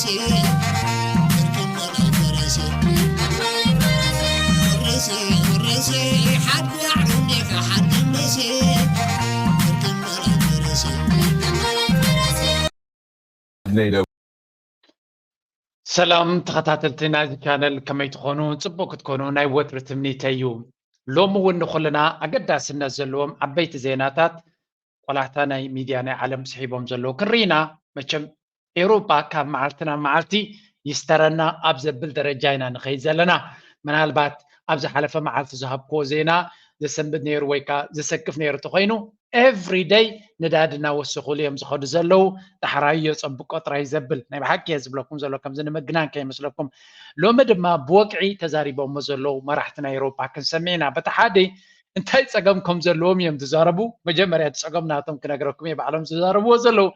ሰላም ተኸታተልቲ ናይዚ ቻነል፣ ከመይ ትኾኑ? ጽቡቅ ክትኮኑ ናይ ወትሪ ትምኒተይ እዩ። ሎሚ እውን ንኹልና ኣገዳስነት ዘለዎም ዓበይቲ ዜናታት ቆላሕታ ናይ ሚድያ ናይ ዓለም ስሒቦም ዘለዉ ክንርኢ ኢና። መቸም ኤውሮጳ ካብ መዓልቲ ናብ መዓልቲ ይስተረና ኣብ ዘብል ደረጃ ኢና ንኸይድ ዘለና። ምናልባት ኣብ ዝሓለፈ መዓልቲ ዝሃብክዎ ዜና ዘሰንብድ ነይሩ ወይ ከኣ ዘሰክፍ ነይሩ እንተኾይኑ፣ ኤቭሪ ደይ ነዳዲ እናወሰኹሉ እዮም ዝኸዱ ዘለዉ። ዳሕራይ የጸብቆ ጥራይ ዘብል ናይ ብሓቂ እየ ዝብለኩም ዘሎ፣ ከምዚ ንምግናን ከይመስለኩም። ሎሚ ድማ ብወግዒ ተዛሪቦሞ ዘለዉ መራሕቲ ናይ ኤውሮጳ ክንሰምዕ ኢና። በቲ ሓደ እንታይ ጸገም ከም ዘለዎም እዮም ዝዛረቡ። መጀመርያ እቲ ጸገም ናቶም ክነግረኩም እየ፣ ባዕሎም ዝዛረብዎ ዘለዉ።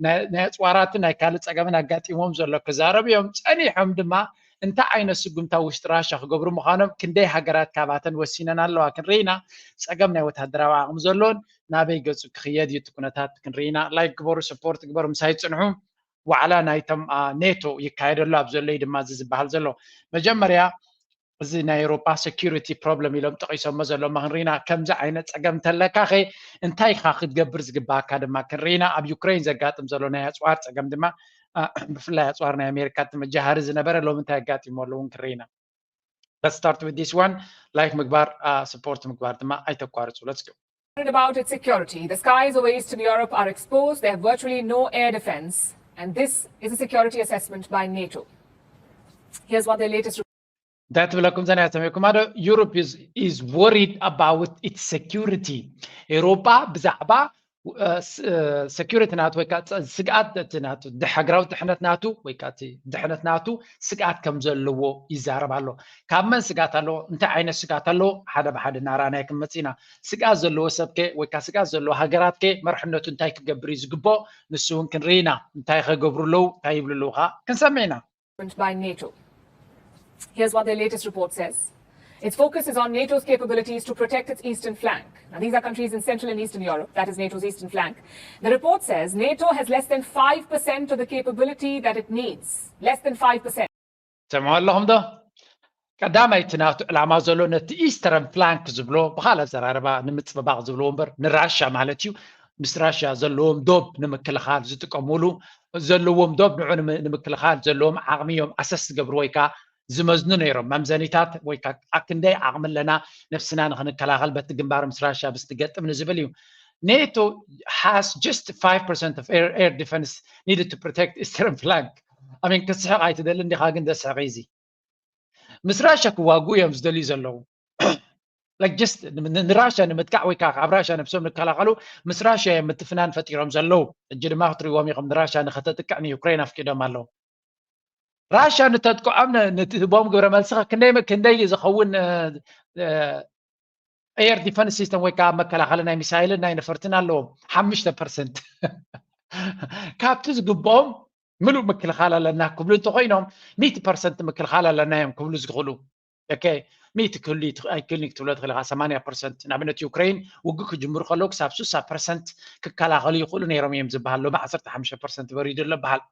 ናይ ናይ ኣጽዋራትን ናይ ካልእ ጸገምን ኣጋጢሞም ዘሎ ክዛረቡ እዮም። ጸኒሖም ድማ እንታይ ዓይነት ስጉምታ ውሽጢ ራሻ ክገብሩ ምዃኖም፣ ክንደይ ሃገራት ካባተን ወሲነን ኣለዋ ክንርኢ ኢና። ጸገም ናይ ወታደራዊ ዓቕሚ ዘሎን ናበይ ገጹ ክኽየድ እዩ እቲ ኩነታት ክንርኢ ኢና። ላይክ ግበሩ፣ ሰፖርት ግበሩ፣ ምሳይ ጽንሑ። ዋዕላ ናይቶም ኔቶ ይካየድ ኣሎ ኣብ ዘሎ እዩ ድማ እዚ ዝበሃል ዘሎ። መጀመርያ እዚ ናይ ኤውሮጳ ሴኩሪቲ ፕሮብለም ኢሎም ጠቒሶሞ ዘለዉ ክንርኢና፣ ከምዚ ዓይነት ጸገም እንተለካ ኸ እንታይ ኢኻ ክትገብር ዝግባኣካ ድማ ክንርኢና። ኣብ ዩክሬን ዘጋጥም ዘሎ ናይ ኣጽዋር ጸገም ድማ ብፍላይ ኣጽዋር ናይ ኣሜሪካ እቲ መጃሃሪ ዝነበረ ሎሚ እንታይ ኣጋጢሞ ኣሎ እውን ክንርኢና። Let's start with this one. ላይክ ምግባር፣ ሰፖርት ምግባር ድማ ኣይተቋርጹ። Let's go. About its security, the skies over Eastern Europe are exposed. They have virtually no air defense. And this is a security assessment by NATO. Here's what their latest እንታይ ትብለኩም ዘና ሰሚዕኩም ኣዶ? Europe is worried about its security. ኤውሮጳ ብዛዕባ ሰኪሪቲ ናቱ ወይ ከዓ ስግኣት እቲ ናቱ ሃገራዊ ድሕነት ናቱ ወይ ከዓ ድሕነት ናቱ ስግኣት ከም ዘለዎ ይዛረብ ኣሎ። ካብ መን ስግኣት ኣለዎ? እንታይ ዓይነት ስግኣት ኣለዎ? ሓደ ብሓደ እናረኣናዮ ክንመፅእ ኢና። ስግኣት ዘለዎ ሰብ ከ ወይ ከዓ ስግኣት ዘለዎ ሃገራት ከ መርሕነቱ እንታይ ክገብር እዩ ዝግብኦ? ንሱ እውን ክንርኢ ኢና። እንታይ ከገብሩ ኣለዉ? እንታይ ይብሉ ኣለዉ ከዓ ክንሰምዕ ኢና። By NATO. Here's what their latest report says. Its focus is on NATO's capabilities to protect its eastern flank. Now, these are countries in Central and Eastern Europe, that is NATO's eastern flank. The report says NATO has less than five percent of the capability that it needs. Less than five percent. ሰምዑ ኣለኹም ዶ? ቀዳማይ እቲ ናቱ ዕላማ ዘሎ ነቲ ኢስተርን ፍላንክ ዝብሎ ብካል ኣዘራርባ ንምፅብባቕ ዝብልዎ እምበር ንራሻ ማለት እዩ። ምስ ራሻ ዘለዎም ዶብ ንምክልኻል ዝጥቀሙሉ ዘለዎም ዶብ ንዑ ንምክልኻል ዘለዎም ዓቕሚ እዮም ኣሰስ ዝገብሩ ወይ ከዓ ዝመዝኑ ነይሮም። መምዘኒታት ወይ ከዓ ኣክንደይ ዓቕሚ ኣለና ነብስና ንክንከላኸል በቲ ግንባር ምስ ራሻ ብስትገጥም ንዝብል እዩ። NATO has just five percent of air, air defense needed to protect eastern flank. I mean ክትስሕቕ ኣይትደልን ዲኻ? ግን ዘስሕቕ እዩ እዚ። ምስ ራሻ ክዋግኡ እዮም ዝደልዩ ዘለዉ። ንራሻ ንምጥቃዕ ወይ ከዓ ካብ ራሻ ነብሶም ንከላኸሉ ምስ ራሻ እዮም ምትፍናን ፈጢሮም ዘለዉ። ሕጂ ድማ ክትሪእዎም ኢኹም ንራሻ ንኸተጥቅዕ ንዩክሬን ኣፍቂዶም ኣለዉ። ራሻ ንተጥቅዖም ንትህቦም ግብረ መልሲ ክንደይ ክንደይ ዝኸውን air defense system ወይ ከዓ መከላኸሊ ናይ ሚሳይልን ናይ ነፈርትን ኣለዎም። ሓሙሽተ ፐርሰንት ካብቲ ዝግብኦም ምሉእ ምክልኻል ኣለና ክብሉ እንተኮይኖም ሚእቲ ፐርሰንት ምክልኻል ኣለና እዮም ክብሉ ዝኽእሉ። ኦኬ፣ ሚእቲ ክህሉ ኣይክእልን ክትብሎ ትኽእል ኢኻ። ሰማንያ ፐርሰንት ንኣብነት ዩክሬን ውግእ ክጅምሩ ከለዉ ክሳብ ስሳ ፐርሰንት ክከላኸሉ ይኽእሉ ነይሮም እዮም ዝበሃል። ሎሚ ዓሰርተ ሓሙሽተ ፐርሰንት በሪዱ ኣሎ በሃል።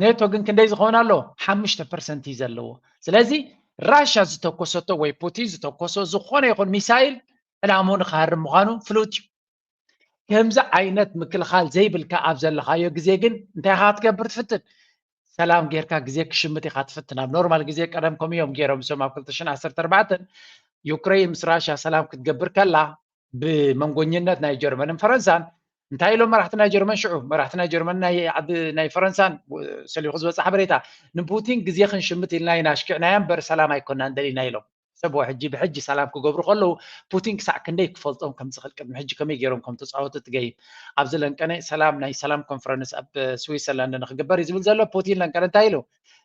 ኔቶ ግን ክንደይ ዝኸውን ኣሎ? ሓሙሽተ ፐርሰንት እዩ ዘለዎ። ስለዚ ራሻ ዝተኮሰቶ ወይ ፑቲን ዝተኮሶ ዝኾነ ይኹን ሚሳይል ዕላምኡ ንክሃርም ምዃኑ ፍሉጥ እዩ። ከምዚ ዓይነት ምክልኻል ዘይብልካ ኣብ ዘለኻዮ ግዜ ግን እንታይ ኢኻ ክትገብር ትፍትን? ሰላም ጌርካ ግዜ ክሽምት ኢኻ ትፍትን። ኣብ ኖርማል ግዜ ቀደም ከምኡ እዮም ገይሮም እሶም ኣብ ክልተ ሽሕን ዓሰርተ ኣርባዕተን ዩክሬን ምስ ራሻ ሰላም ክትገብር ከላ ብመንጎኝነት ናይ ጀርመንን ፈረንሳን እንታይ ኢሎም መራሕቲ ናይ ጀርመን ሽዑ መራሕቲ ናይ ጀርመን ናይ ዓዲ ናይ ፈረንሳን ሰሊኹ ዝበፅሕ ሓበሬታ ንፑቲን ግዜ ክንሽምት ኢልና ኢና ኣሽኪዕናዮ እምበር ሰላም ኣይኮናን ደሊና ኢሎም። ሰብ ሕጂ ብሕጂ ሰላም ክገብሩ ከለዉ ፑቲን ክሳዕ ክንደይ ክፈልጦም ከም ዝኽእል ቅድሚ ሕጂ ከመይ ገይሮም ከም ተፃወቱ ትገይም። ኣብዚ ለንቀነ ሰላም ናይ ሰላም ኮንፈረንስ ኣብ ስዊሰርላንድ ንክግበር እዩ ዝብል ዘሎ። ፑቲን ለንቀነ እንታይ ኢሉ?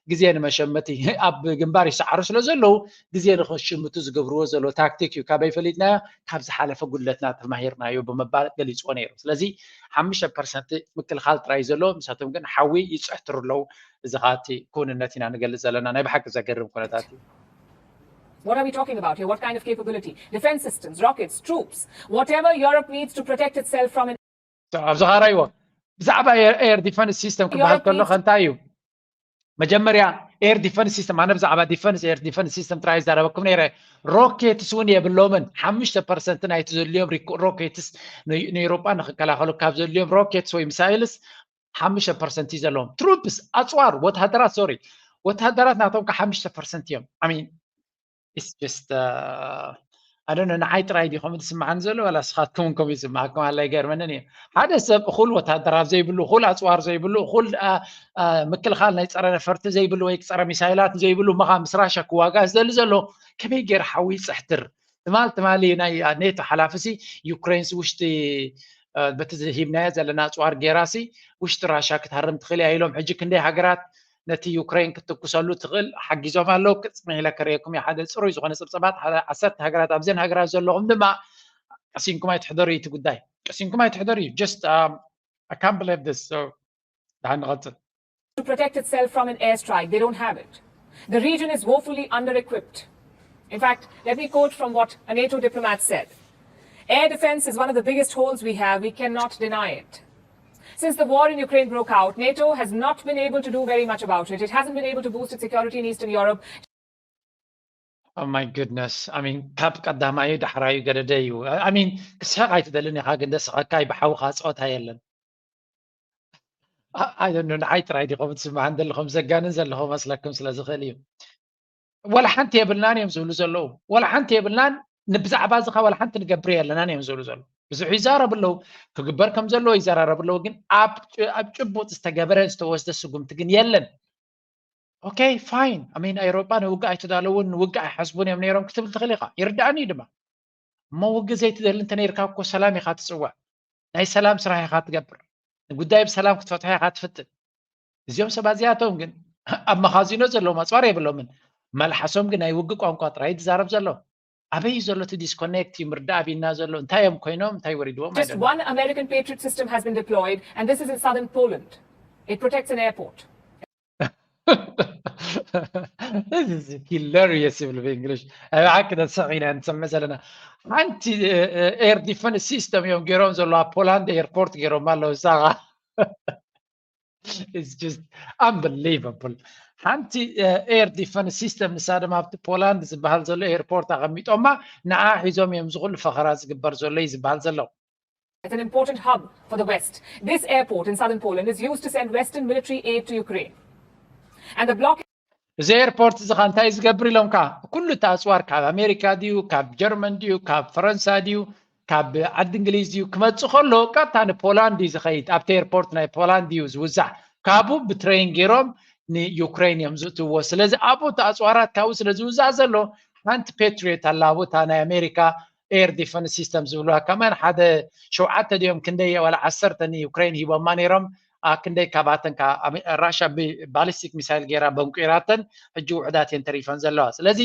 ግዜ ንመሸመቲ ኣብ ግንባር ይሰዓሩ ስለ ዘለዉ ግዜ ንክሽምቱ ዝገብርዎ ዘሎ ታክቲክ እዩ። ካበይ ፈሊጥናዮ? ካብ ዝሓለፈ ጉድለትና ተማሂርናዮ ብምባል ገሊፅዎ ነይሩ። ስለዚ ሓሙሽተ ፐርሰንት ምክልኻል ጥራይ እዩ ዘሎ፣ ንሳቶም ግን ሓዊ ይፅሕትሩ ኣለዉ። እዚ ከዓ እቲ ክውንነት ኢና ንገልፅ ዘለና። ናይ ብሓቂ ዘገርም ኩነታት እዩ። What are we talking about here? What kind of capability? Defense systems, rockets, troops, whatever Europe needs to protect itself from an ኣብዚ ኻራይዎ ብዛዕባ air defense system ክበሃል ከሎ ከንታይ እዩ? መጀመርያ air defense system፣ ኣነ ብዛዕባ defense air defense system ጥራይ ይዛረበኩም ነይረ። ሮኬትስ እውን የብሎምን። ሓሙሽተ ፐርሰንት ናይቲ ዘድልዮም ሮኬትስ ንኤውሮጳ ንክከላኸሉ ካብ ዘድልዮም ሮኬትስ ወይ ሚሳይልስ ሓሙሽተ ፐርሰንት እዩ ዘለዎም። ትሩፕስ፣ ኣፅዋር፣ ወታደራት፣ ሶሪ፣ ወታደራት ናቶም ከ ሓሙሽተ ፐርሰንት እዮም። I mean it's just ኣደነ ንዓይ ጥራይ ድዩ ከምኡ ዝስምዓኒ ዘሎ ዋላ ስኻትኩም ከምኡ ይስምዓኩም ኣላ ይገርመንን እዩ። ሓደ ሰብ እኹል ወታደራት ዘይብሉ፣ እኹል ኣፅዋር ዘይብሉ፣ እኹል ምክልኻል ናይ ፀረ ነፈርቲ ዘይብሉ ወይ ፀረ ሚሳይላት ዘይብሉ መኻ ምስ ራሻ ክዋጋ ዝደሊ ዘሎ ከመይ ገይር ሓዊ ይፅሕትር? ትማል ትማሊ ናይ ኔቶ ሓላፊ ሲ ዩክሬን ሲ ውሽጢ በቲ ዝሂብናዮ ዘለና ኣፅዋር ገይራ ሲ ውሽጢ ራሻ ክትሃርም ትኽእል እያ ኢሎም። ሕጂ ክንደይ ሃገራት ነቲ ዩክሬን ክትትኩሰሉ ትኽእል ሓጊዞም ኣለዉ። ክፅንሕ ኢለ ከርእየኩም እየ ሓደ ፅሩይ ዝኾነ ፀብፀባት። ሓደ ዓሰርተ ሃገራት ኣብዘን ሃገራት ዘለኹም ድማ ቀሲንኩም ኣይትሕደሩ እዩ እቲ ጉዳይ። ቀሲንኩም ኣይትሕደሩ እዩ። Just I can't believe this. So ደሓን ንቐፅል። to protect itself from an airstrike. They don't have it. The region is woefully under-equipped. In fact, let me quote from what a NATO diplomat said. Air defense is one of the biggest holes we have. We cannot deny it. Since the war in Ukraine broke out, NATO has not been able to do very much about it. It hasn't been able to boost its security in Eastern Europe. Oh my goodness. I mean ካብ ቀዳማዩ ዳሕራዩ ገደደ እዩ። I mean ክስሕቕ ኣይትደልን ኢኻ ግን ደስኻካይ ብሓውኻ ፀወታ የለን። I don't know ንዓይ ጥራይ ዲኹም ትስምዓን ዘለኹም ዘጋንን ዘለኹ መስለኩም ስለ ዝኽእል እዩ። ወላ ሓንቲ የብልናን እዮም ዝብሉ ዘለዉ። ወላ ሓንቲ የብልናን፣ ንብዛዕባ እዚ ኸ ወላ ሓንቲ ንገብር የለናን እዮም ዝብሉ ዘለዉ። ብዙሕ ይዛረቡ ኣለዉ፣ ክግበር ከም ዘለዎ ይዘራረቡ ኣለዉ፣ ግን ኣብ ኣብ ጭቡጥ ዝተገበረ ዝተወስደ ስጉምቲ ግን የለን። Okay fine. I mean ኣውሮጳ ንውግእ ኣይተዳለውን ንውግእ ኣይሓስቡን እዮም ነይሮም ክትብል ትኽእል ኢኻ፣ ይርዳእኒ እዩ ድማ። እሞ ውግእ ዘይትደሊ እንተነይርካ እኮ ሰላም ኢኻ ትፅውዕ፣ ናይ ሰላም ስራሕ ኢኻ ትገብር፣ ንጉዳይ ብሰላም ክትፈትሖ ኢኻ ትፍትን። እዚኦም ሰባት እዚኣቶም ግን ኣብ መኻዚኖ ዘለዎም ኣፅዋር የብሎምን፣ መልሓሶም ግን ናይ ውግእ ቋንቋ ጥራይ ዝዛረብ ዘሎ። ኣበይ እዩ ዘሎ እቲ disconnect እዩ ምርዳእ ኣቢልና ዘሎ? እንታይ እዮም ኮይኖም እንታይ ወሪድዎም? Just one American Patriot system has been deployed and this is in southern Poland. It protects an airport. This is hilarious ይብል ብእንግሊሽ። ኣብ ሓቂ ደሰቕ ኢና ንሰምዕ ዘለና። ሓንቲ air defense system እዮም ገይሮም ዘሎ ኣብ ፖላንድ airport ገይሮም ኣለዉ ሳኻ። It's just unbelievable. ሓንቲ air defense system ንሳ ድማ ኣብቲ ፖላንድ ዝበሃል ዘሎ airport ኣቐሚጦማ ንዓ ሒዞም እዮም እዚ ኩሉ ፈኸራ ዝግበር ዘሎ እዩ ዝበሃል ዘሎ። It's an important hub for the West. This airport in southern Poland is used to send Western military aid to Ukraine. And the blockade እዚ airport እዚ ኸ እንታይ ዝገብር ኢሎም ከ ኩሉ እቲ ኣፅዋር ካብ ኣሜሪካ ድዩ ካብ ጀርመን ድዩ ካብ ፈረንሳ ድዩ ካብ ዓዲ እንግሊዝ ድዩ ክመፅእ ከሎ ቀጥታ ንፖላንድ እዩ ዝኸይድ። ኣብቲ airport ናይ ፖላንድ እዩ ዝውዛዕ። ካብኡ ብትሬን ገይሮም ንዩክሬን እዮም ዝእትዎ። ስለዚ ኣብኡ እቲ ኣፅዋራት ካብኡ ስለ ዝውዛዕ ዘሎ ሓንቲ Patriot ኣላ ኣብኡ እታ ናይ ኣሜሪካ air defense system ዝብልዋ ከማን ሓደ ሸውዓተ ድዮም ክንደይ ዋላ ዓሰርተ ንዩክሬን ሂቦማ ነይሮም። ክንደይ ካባተን ራሻ ብ ballistic missile ገይራ በንቂራተን ሕጂ ውሑዳት እየን ተሪፈን ዘለዋ። ስለዚ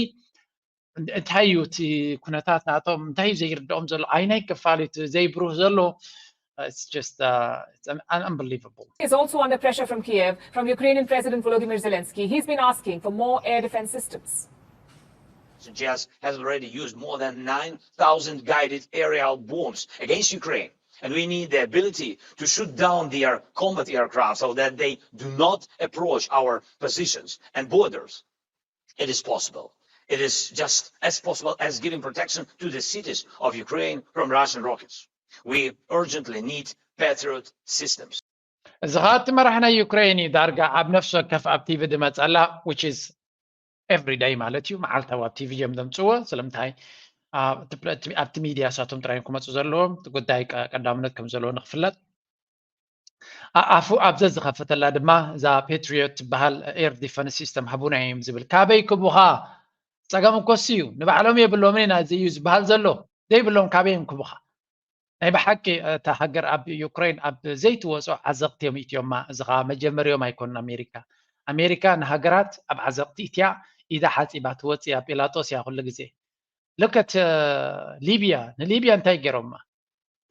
እንታይ እዩ እቲ ኩነታት ናቶም እንታይ እዩ ዘይርድኦም ዘሎ? ኣይናይ ክፋል እቲ ዘይብሩህ ዘሎ? It's just uh, it's un- unbelievable. Is also under pressure from Kiev, from Ukrainian President Volodymyr Zelensky. He's been asking for more air defense systems. G S has already used more than nine thousand guided aerial bombs against Ukraine. And we need the ability to shoot down their combat aircraft so that they do not approach our positions and borders. It is possible. It is just as possible as giving protection to the cities of Ukraine from Russian rockets. We urgently need Patriot systems. እዚ ኸዓ እቲ መራሕ ናይ ዩክሬን እዩ ዳርጋ ኣብ ነፍሲ ወከፍ ኣብ ቲቪ ድመፀላ which is every day ማለት እዩ መዓልታዊ ኣብ ቲቪ እዮም ዘምፅዎ። ስለምንታይ ኣብቲ ሚድያ ሳቶም ጥራይ ክመፁ ዘለዎም እቲ ጉዳይ ቀዳምነት ከም ዘለዎ ንክፍለጥ ኣፉ ኣብ ዘዝኸፈተላ ድማ እዛ Patriot ትበሃል air defense system ሃቡና እዮም ዝብል። ካበይ ክቡኻ? ፀገም እኮ እሱ እዩ። ንባዕሎም የብሎምን ኢና እዚ እዩ ዝበሃል ዘሎ ዘይብሎም ካበይ እዮም ክቡኻ? ናይ ብሓቂ እታ ሃገር ኣብ ዩክሬን ኣብ ዘይትወፅኦ ዓዘቕቲ እዮም ኢትዮማ። እዚ ከዓ መጀመሪዮም ኣይኮኑን ኣሜሪካ። ኣሜሪካ ንሃገራት ኣብ ዓዘቕቲ ኢትያ ኢዳ ሓፂባ ትወፅእ እያ። ጲላጦስ እያ ኩሉ ግዜ። Look at ሊብያ። ንሊብያ እንታይ ገይሮማ?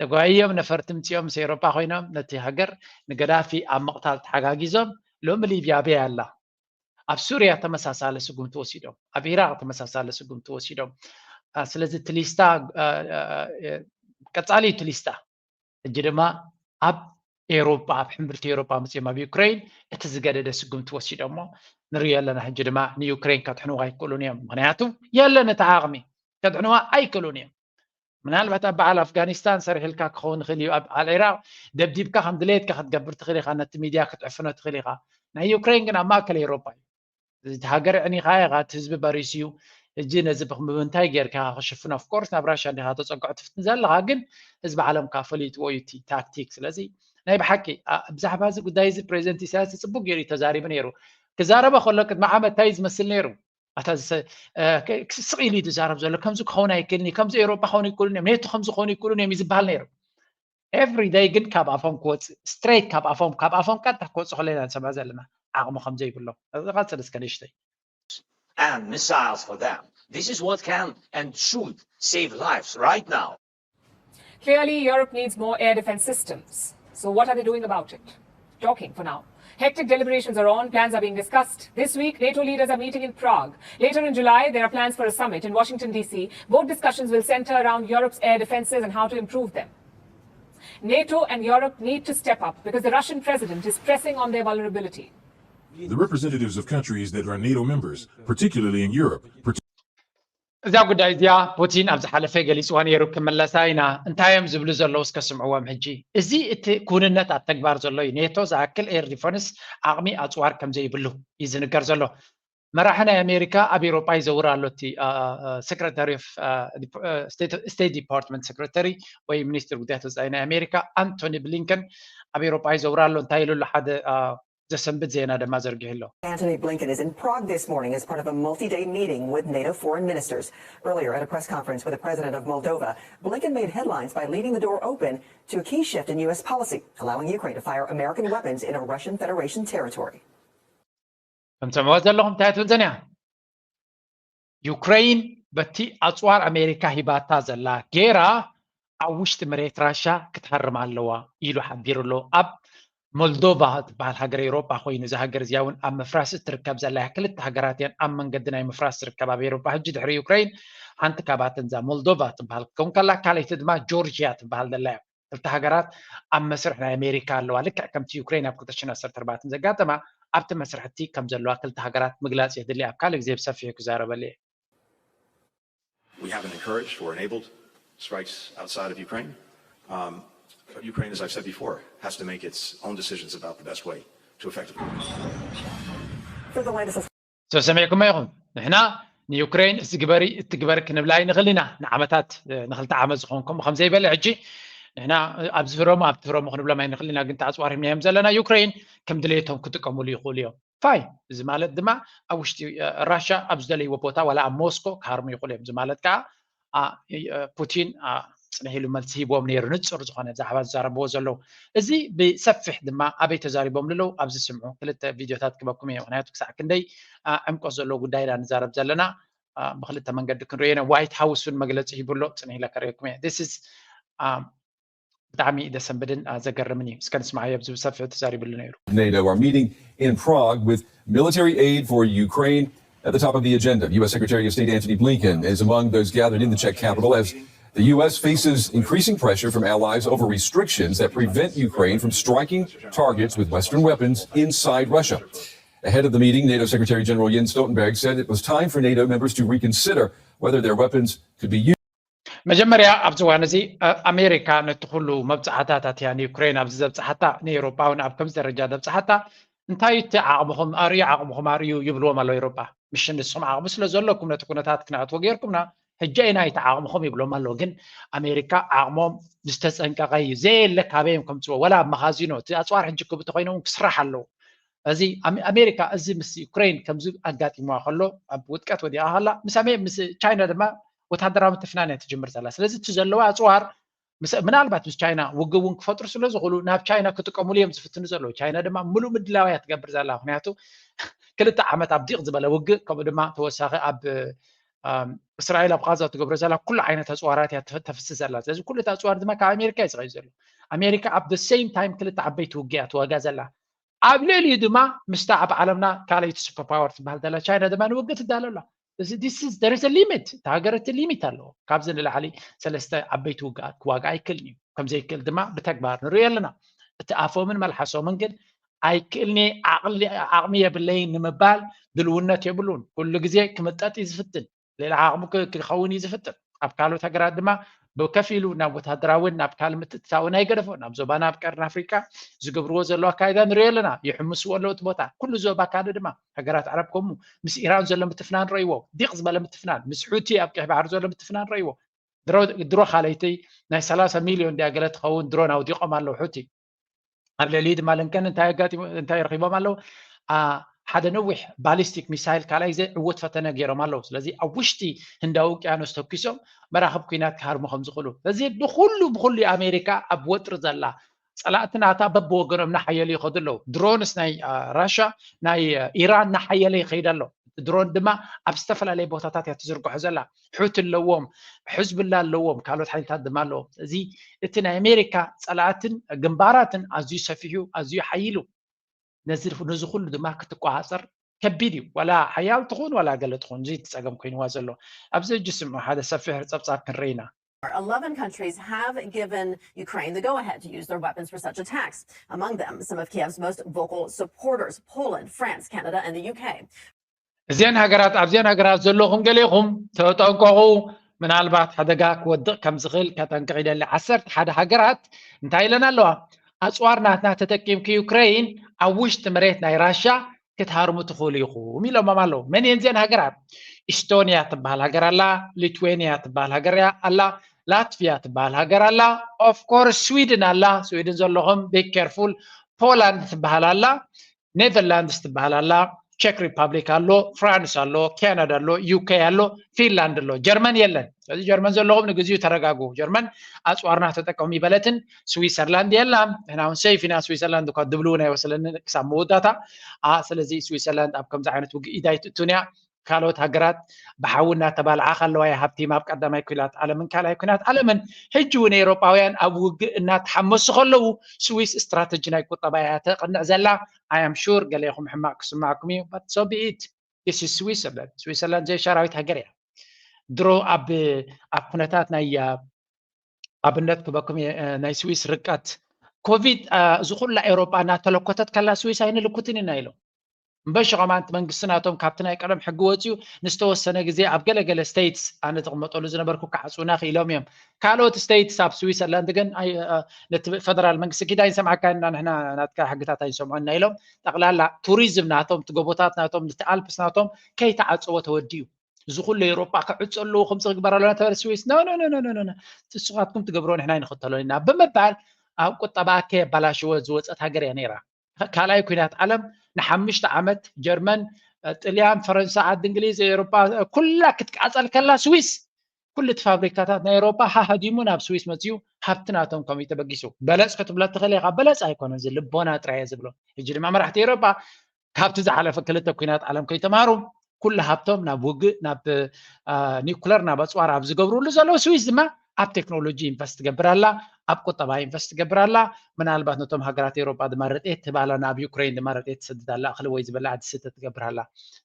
ተጓይዮም ነፈርቲ ምፅኦም ምስ ኤውሮጳ ኮይኖም ነቲ ሃገር ንገዳፊ ኣብ ምቕታል ተሓጋጊዞም። ሎሚ ሊብያ ኣበይ ኣላ? ኣብ ሱርያ ተመሳሳሊ ስጉምቲ ወሲዶም፣ ኣብ ኢራቅ ተመሳሳሊ ስጉምቲ ወሲዶም። ስለዚ እቲ ሊስታ ቀፃሊ እዩ እቲ ሊስታ። ሕጂ ድማ ኣብ ኤውሮጳ፣ ኣብ ሕምብርቲ ኤውሮጳ መጺኦም ኣብ ዩክሬን እቲ ዝገደደ ስጉምቲ ወሲዶሞ ንሪኦ ኣለና። ሕጂ ድማ ንዩክሬን ከድሕንዋ ኣይክእሉን እዮም። ምኽንያቱ የለን እቲ ዓቕሚ፣ ከድሕንዋ ኣይክእሉን እዮም። ምናልባት ኣብ በዓል ኣፍጋኒስታን ሰሪሕልካ ክኸውን ይኽእል እዩ። ኣብ ዓል ዒራቕ ደብዲብካ ከም ድሌትካ ክትገብር ትኽእል ኢኻ፣ ነቲ ሚድያ ክትዕፍኖ ትኽእል ኢኻ። ናይ ዩክሬን ግን ኣብ ማእከል ኤውሮጳ እዩ። እቲ ሃገር ዕኒኻ ኢኻ፣ እቲ ህዝቢ በሪሱ እዩ። ሕጂ ነዚ ብምንታይ ጌርካ ክሽፍን? ኦፍኮርስ ናብ ራሻ እንዲኻ ተጸግዖ ትፍትን ዘለኻ፣ ግን ህዝቢ ዓለም ከኣ ፈሊጥዎ እዩ እቲ ታክቲክ። ስለዚ ናይ ብሓቂ ብዛዕባ እዚ ጉዳይ እዚ ፕሬዚደንት ኢሳያስ ጽቡቅ ገይሩ እዩ ተዛሪቡ ነይሩ። ክዛረበ ከሎ ቅድሚ ዓመት እንታይ እዩ ዝመስል ነይሩ? ኣታ ስቕ ኢሉ እዩ ዝዛረብ ዘሎ። ከምዚ ክኸውን ኣይክእልን እዩ፣ ከምዚ ኤውሮጳ ክኸውን ኣይክእሉን እዮም፣ ኔቶ ከምዚ ክኾኑ ኣይክእሉን እዮም እዩ ዝበሃል ነይሩ። ኤቭሪ ደይ ግን ካብ ኣፎም ክወፅእ፣ ስትሬት ካብ ኣፎም፣ ካብ ኣፎም ቀጥታ ክወፅእ ከሎ ኢና ንሰምዕ ዘለና፣ ዓቕሚ ከም ዘይብሎም። ቀፅል እስከ ንእሽተይ። And missiles for them. This is what can and should save lives right now. Clearly, Europe needs more air defense systems. So, what are they doing about it? Talking for now. Hectic deliberations are on, plans are being discussed. This week, NATO leaders are meeting in Prague. Later in July, there are plans for a summit in Washington, D C. Both discussions will center around Europe's air defenses and how to improve them. NATO and Europe need to step up because the Russian president is pressing on their vulnerability. The representatives of countries that are NATO members, particularly in Europe, እዛ ጉዳይ እዚኣ ፑቲን ኣብ ዝሓለፈ ገሊፅዋ ነይሩ፣ ክምለሳ ኢና። እንታይ እዮም ዝብሉ ዘለዉ እስከ ስምዕዎም። ሕጂ እዚ እቲ ክውንነት ኣብ ተግባር ዘሎ እዩ። ኔቶ ዝኣክል ኤር ዲፈንስ ዓቕሚ ኣፅዋር ከም ዘይብሉ እዩ ዝንገር ዘሎ። መራሒ ናይ ኣሜሪካ ኣብ ኤውሮጳ ይዘውር ኣሎ። እቲ ሴክረታሪ ስቴት ዲፓርትመንት ሴክረታሪ ወይ ሚኒስትር ጉዳያት ወፃኢ ናይ ኣሜሪካ ኣንቶኒ ብሊንከን ኣብ ኤውሮጳ ይዘውር ኣሎ። እንታይ ኢሉ ኣሎ? ሓደ ዘሰንብድ ዜና ድማ ዘርጊሑ ኣሎ። Antony Blinken is in Prague this morning as part of a multi-day meeting with NATO foreign ministers. Earlier at a press conference with the president of Moldova, Blinken made headlines by leaving the door open to a key shift in U S policy, allowing Ukraine to fire American weapons into Russian Federation territory. ከም ትሰምዕዎ ዘለኹም እንታይ ትብል ዘንያ? ዩክረይን በቲ ኣፅዋር ኣሜሪካ ሂባታ ዘላ ጌራ ኣብ ውሽጢ መሬት ራሻ ክትሃርም ኣለዋ ኢሉ ሓቢሩ ኣሎ። ኣብ ሞልዶቫ ትበሃል ሃገር ኤውሮጳ ኮይኑ፣ እዛ ሃገር እዚኣ እውን ኣብ ምፍራስ እትርከብ ዘላ እያ። ክልተ ሃገራት እየን ኣብ መንገዲ ናይ ምፍራስ ዝርከብ ኣብ ኤውሮጳ። ሕጂ ድሕሪ ዩክረይን ሓንቲ ካብኣተን እዛ ሞልዶቫ ትበሃል ክትከውን ከላ፣ ካልኣይቲ ድማ ጆርጅያ ትበሃል ዘላ እያ። ክልተ ሃገራት ኣብ መስርሕ ናይ ኣሜሪካ ኣለዋ። ልክዕ ከምቲ ዩክረይን ኣብ ክልተ ሽሕን ዓሰርተ ኣርባዕተን ዘጋጠማ ኣብቲ መስርሕ እቲ ከም ዘለዋ ክልተ ሃገራት ምግላፅ የድሊ። ኣብ ካልእ ግዜ ብሰፊሑ ክዛረበሉ እየ። We haven't encouraged or enabled strikes outside of Ukraine. Um, but Ukraine, as I've said before, has to make its own decisions about the best way to effectively. For the latest So ሰሚዕኩሞ ኢኹም። ንሕና ንዩክረይን እዚ ግበሪ እቲ ግበሪ ክንብላ ኣይንኽእል ኢና። ንዓመታት ንክልተ ዓመት ዝኾን ከምኡ ከም ዘይበለ ሕጂ ንሕና ኣብዚ ፍረሙ ኣብቲ ፍረሙ ክንብሎም ኣይንኽእል ኢና። ግን ተኣፅዋር ሂብናዮም ዘለና ዩክረይን ከም ድሌቶም ክጥቀሙሉ ይኽእሉ እዮም። ፋይን። እዚ ማለት ድማ ኣብ ውሽጢ ራሻ ኣብ ዝደለይዎ ቦታ ዋላ ኣብ ሞስኮ ክሃርሙ ይኽእሉ እዮም። እዚ ማለት ከዓ ፑቲን ፅንሕ ኢሉ መልሲ ሂብዎም ነይሩ፣ ንፁር ዝኾነ ብዛዕባ ዝዛረብዎ ዘለዉ። እዚ ብሰፊሕ ድማ ኣበይ ተዛሪቦም ኣለዉ ኣብዚ ስምዑ። ክልተ ቪድዮታት ክበኩም እየ፣ ምክንያቱ ክሳዕ ክንደይ ዕምቆት ዘለዎ ጉዳይ ኢና ንዛረብ ዘለና። ብክልተ መንገዲ ክንሪኦ ኢና። ዋይት ሃውስ እውን መግለፂ ሂቡ ኣሎ፣ ፅንሕ ኢለ ከርእየኩም እየ። This is ብጣዕሚ ደሰንብድን ዘገርምን እዩ። እስከ ንስማዓዮ፣ ኣብዚ ብሰፊሑ ተዛሪብሉ ነይሩ። NATO are meeting in Prague with military aid for Ukraine at the top of the agenda. U S Secretary of State Antony Blinken is among those gathered in the Czech capital as the U S faces increasing pressure from allies over restrictions that prevent Ukraine from striking targets with Western weapons inside Russia. Ahead of the meeting, NATO Secretary General Jens Stoltenberg said it was time for NATO members to reconsider whether their weapons could be used. መጀመርያ ኣብዚ እዋን እዚ ኣሜሪካ ነቲ ኩሉ መብፅዓታት ኣትያ ንዩክሬን ኣብዚ ዘብፅሓታ፣ ንኤውሮጳ እውን ኣብ ከምዚ ደረጃ ዘብፅሓታ፣ እንታይ እቲ ዓቕምኹም ኣርእዩ፣ ዓቕምኹም ኣርእዩ ይብልዎም ኣለዉ ኤውሮጳ። ምሽ ንስኹም ዓቕሚ ስለ ዘለኩም ነቲ ኩነታት ክነእትዎ ጌርኩምና፣ ሕጂ ኣይና እቲ ዓቕምኹም ይብሎም ኣለዉ። ግን ኣሜሪካ ዓቕሞም ዝተፀንቀቐ እዩ። ዘየለ ካበይ እዮም ከምፅዎ? ወላ ኣብ መኻዚኖ እቲ ኣፅዋር ሕጂ ክቡ ተኮይኖም ክስራሕ ኣለዎ። እዚ ኣሜሪካ እዚ ምስ ዩክሬን ከምዚ ኣጋጢምዋ ከሎ ኣብ ውጥቀት ወዲቓ ከላ ምስ ኣሜ ምስ ቻይና ድማ ወታደራዊ ምትፍናን እያ ትጅምር ዘላ። ስለዚ እቲ ዘለዋ ኣፅዋር ምናልባት ምስ ቻይና ውግእ እውን ክፈጥሩ ስለ ዝኽእሉ ናብ ቻይና ክጥቀሙሉ እዮም ዝፍትኑ ዘለዉ። ቻይና ድማ ምሉእ ምድላው እያ ትገብር ዘላ። ምክንያቱ ክልተ ዓመት ኣብ ዲቕ ዝበለ ውግእ ከምኡ ድማ ተወሳኺ ኣብ እስራኤል ኣብ ቃዛ ትገብሮ ዘላ ኩሉ ዓይነት ኣፅዋራት እያ ተፍስስ ዘላ። ስለዚ ኩሉ እቲ ኣፅዋር ድማ ካብ ኣሜሪካ እዩ ዝኸዩ ዘሎ። ኣሜሪካ ኣብ the same time ክልተ ዓበይቲ ውግእ እያ ትዋጋ ዘላ። ኣብ ልዕሊኡ ድማ ምስታ ኣብ ዓለምና ካልኣይቲ ሱፐር ፓወር ትበሃል ዘላ ቻይና ድማ ንውግእ ትዳሎ ኣላ። እዚ this is there is a limit። እቲ ሃገር እቲ ሊሚት ኣለዎ። ካብዚ ንላዕሊ ሰለስተ ዓበይቲ ውግኣት ክዋጋ ኣይክእልን እዩ። ከምዘይክእል ድማ ብተግባር ንሪኦ ኣለና። እቲ ኣፎምን መልሓሶምን ግን ኣይክእልኒ፣ ዓቕሊ፣ ዓቕሚ የብለይን ንምባል ድልውነት የብሉን። ኩሉ ግዜ ክምጠጥ እዩ ዝፍትን። ሌላ ዓቕሚ ክ-፣ ክኸውን እዩ ዝፍትን። ኣብ ካልኦት ሃገራት ድማ ብከፊሉ ናብ ወታደራውን ናብ ካልእ ምትእትታውን ኣይገደፎን። ኣብ ዞባና፣ ኣብ ቀርኒ ኣፍሪቃ ዝገብርዎ ዘለዉ ኣካይዳ ንሪኦ ኣለና። ይሕምስዎ ኣለዉ እቲ ቦታ። ኩሉ ዞባ ካልእ ድማ፣ ሃገራት ዓረብ ከምኡ። ምስ ኢራን ዘሎ ምትፍናን ረእይዎ። ዲቕ ዝበለ ምትፍናን። ምስ ሑቲ ኣብ ቀይሕ ባሕሪ ዘሎ ምትፍናን ረእይዎ። ድሮ፣ ድሮ ካልኣይቲ ናይ ሰላሳ ሚልዮን ድያ ገለ ትኸውን ድሮን ኣውዲቖም ኣለዉ ሑቲ። ኣብ ልዕሊኡ ድማ ልንከን እንታይ ኣጋጢሙ፣ እንታይ ረኺቦም ኣለዉ? አ፣ ሓደ ነዊሕ ባሊስቲክ ሚሳይል ካልኣይ ግዜ ዕዉት ፈተነ ገይሮም ኣለዉ። ስለዚ ኣብ ውሽጢ ህንዳዊ ውቅያኖስ ተኩሶም መራኽብ ኲናት ክሃርሙ ከም ዝኽእሉ። ስለዚ ብኹሉ፣ ብኹሉ ኣሜሪካ ኣብ ወጥሪ ዘላ፣ ጸላእቲ ናታ በብወገኖም እናሓየሉ ይኸዱ ኣለዉ። ድሮንስ ናይ፣ አ፣ ራሻ፣ ናይ፣ አ፣ ኢራን እናሓየለ ይኸይድ ኣሎ። ድሮን ድማ ኣብ ዝተፈላለየ ቦታታት እያ ትዝርግሖ ዘላ። ሑቲ ኣለዎም፣ ሕዝብላ ኣለዎም፣ ካልኦት ሓይልታት ድማ ኣለዎም። እዚ እቲ ናይ ኣሜሪካ ጸላእትን ግንባራትን ኣዝዩ ሰፊሑ፣ ኣዝዩ ሓይሉ። ነዚ፣ ነዚ ኩሉ ድማ ክትቆጻጸር ከቢድ እዩ። ዋላ ሓያል ትኹን ዋላ ገለ ትኹን፣ እዚ እቲ ጸገም ኮይንዋ ዘሎ። ኣብዚ ሕጂ ስምዑ፣ ሓደ ሰፊሕ ጸብጻብ ክንርኢ ኢና። Eleven countries have given Ukraine the go-ahead to use their weapons for such attacks. Among them, some of Kiev's most vocal supporters, Poland, France, Canada, and the U K. እዚአን ሃገራት፣ ኣብዚአን ሃገራት ዘለኹም ገሌኹም ተጠንቀቑ፣ ምናልባት ሓደጋ ክወድቕ ከም ዝኽእል ከጠንቅቕ ይደሊ። ዓሰርተ ሓደ ሃገራት እንታይ ኢለን ኣለዋ? ኣጽዋር ናትና ተጠቂምኪ ዩክሬይን ኣብ ውሽጢ መሬት ናይ ራሻ ክትሃርሙ ትኽእሉ ኢኹም ኢሎሞም ኣለዉ። መን እየን እዚአን ሃገራት? ኢስቶንያ ትበሃል ሃገር ኣላ፣ ሊትዌንያ ትበሃል ሃገር እያ ኣላ፣ ላትቪያ ትበሃል ሃገር ኣላ፣ ኦፍ ኮርስ ስዊድን ኣላ። ስዊድን ዘለኹም be careful። ፖላንድ ትበሃል ኣላ፣ ኔዘርላንድስ ትበሃል ኣላ፣ ቸክ ሪፓብሊክ ኣሎ፣ ፍራንስ ኣሎ፣ ካናዳ ኣሎ፣ ዩ ኬ ኣሎ፣ ፊንላንድ ኣሎ። ጀርመን የለን። ስለዚ ጀርመን ዘለኹም ንግዚኡ ተረጋጉ። ጀርመን ኣጽዋርና ተጠቀሙ ይበለትን፣ ስዊሰርላንድ የላም። ንሕና እውን ሴፍ ኢና። ስዊሰርላንድ እኳ ድብልውን ኣይወሰለንን ክሳብ መወዳእታ። አ፣ ስለዚ ስዊሰርላንድ ኣብ ከምዚ ዓይነት ውግእ ኢድ ኣይትእቱን እያ። ካልኦት ሃገራት ብሓዊ እናተባልዓ ከለዋ እያ ሃብቲም ኣብ ቀዳማይ ኲናት ዓለምን ካልኣይ ኲናት ዓለምን። ሕጂ እውን ኤውሮጳውያን ኣብ ውግእ እናተሓመሱ ከለዉ ስዊስ ስትራተጂ ናይ ቁጠባ እያ ተቕንዕ ዘላ። I am sure ገሌኹም ሕማቕ ክስማዕኩም እዩ፣ but so be it። This is Switzerland። ስዊሰርላንድ ዘይሻራዊት ሃገር እያ። ድሮ ኣብ፣ ኣብ ኩነታት ናይ፣ አ፣ ኣብነት ክበኩም እየ፣ እ፣ ናይ ስዊስ ርቀት ኮቪድ፣ አ፣ እዚ ኩላ ኤውሮጳ እናተለኮተት ከላ ስዊስ ኣይንልኩትን ኢና ኢሎም። እምበሺ ከማን እቲ መንግስቲ ናቶም ካብቲ ናይ ቀደም ሕጊ ወፂኡ ንዝተወሰነ ግዜ ኣብ ገለገለ ስቴትስ፣ ኣነ ዝቕመጠሉ ዝነበርኩ፣ ክዓፅውና ክኢሎም እዮም። ካልኦት ስቴትስ ኣብ ስዊሰርላንድ ግን ኣይ-፣ አ፣ ነቲ ፈደራል መንግስቲ ኪድ ኣይንሰምዓካ ኢና፣ ንሕና ናትካ ሕግታት ኣይንሰምዖን ኢና ኢሎም። ጠቕላላ ቱሪዝም ናቶም፣ እቲ ጎቦታት ናቶም፣ እቲ ኣልፕስ ናቶም ከይተዓፀወ ተወዲኡ። እዚ ኩሉ ኤውሮጳ ክዕፀ ኣለዎ፣ ከምዚ ክግበር ኣለዎ እናተባህለ ስዊስ፣ ኖ፣ ኖ፣ ኖ፣ ኖ፣ ኖ፣ ኖ፣ ንስኻትኩም ትገብርዎ ንሕና ኣይንኽተሎን ኢና ብምባል ኣብ ቁጠባ ከየባላሸወት ዝወፀት ሃገር እያ ነይራ። ካልኣይ ኲናት ዓለም ንሓሙሽተ ዓመት ጀርመን፣ ጥልያን፣ ፈረንሳ፣ ዓዲ እንግሊዝ፣ ኤውሮጳ ኩላ ክትቃጸል ከላ ስዊስ ኩሉ እቲ ፋብሪካታት ናይ ኤውሮጳ ሃሃዲሙ ናብ ስዊስ መጺኡ ሃብቲ ናቶም ከምኡ ተበጊሱ። በለጽ ክትብሎ ትኽእል ኢኻ። በለጽ ኣይኮነን፣ እዚ ልቦና ጥራይ እየ ዝብሎ። ሕጂ ድማ መራሕቲ ኤውሮጳ ካብቲ ዝሓለፈ ክልተ ኲናት ዓለም ከይተማሃሩ ኩሉ ሃብቶም ናብ ውግእ፣ ናብ፣ አ፣ ኒኩለር፣ ናብ ኣጽዋር ኣብ ዝገብርሉ ዘለዉ፣ ስዊስ ድማ ኣብ ቴክኖሎጂ ኢንቨስት ትገብር ኣላ፣ ኣብ ቁጠባ ኢንቨስት ትገብር ኣላ። ምናልባት ነቶም ሃገራት ኤውሮጳ ድማ ረድኤት ትህብ ኣላ፣ ናብ ዩክሬን ድማ ረድኤት ትሰድድ ኣላ፣ እኽሊ ወይ ዝበልዓ ድስተ ትገብር ኣላ።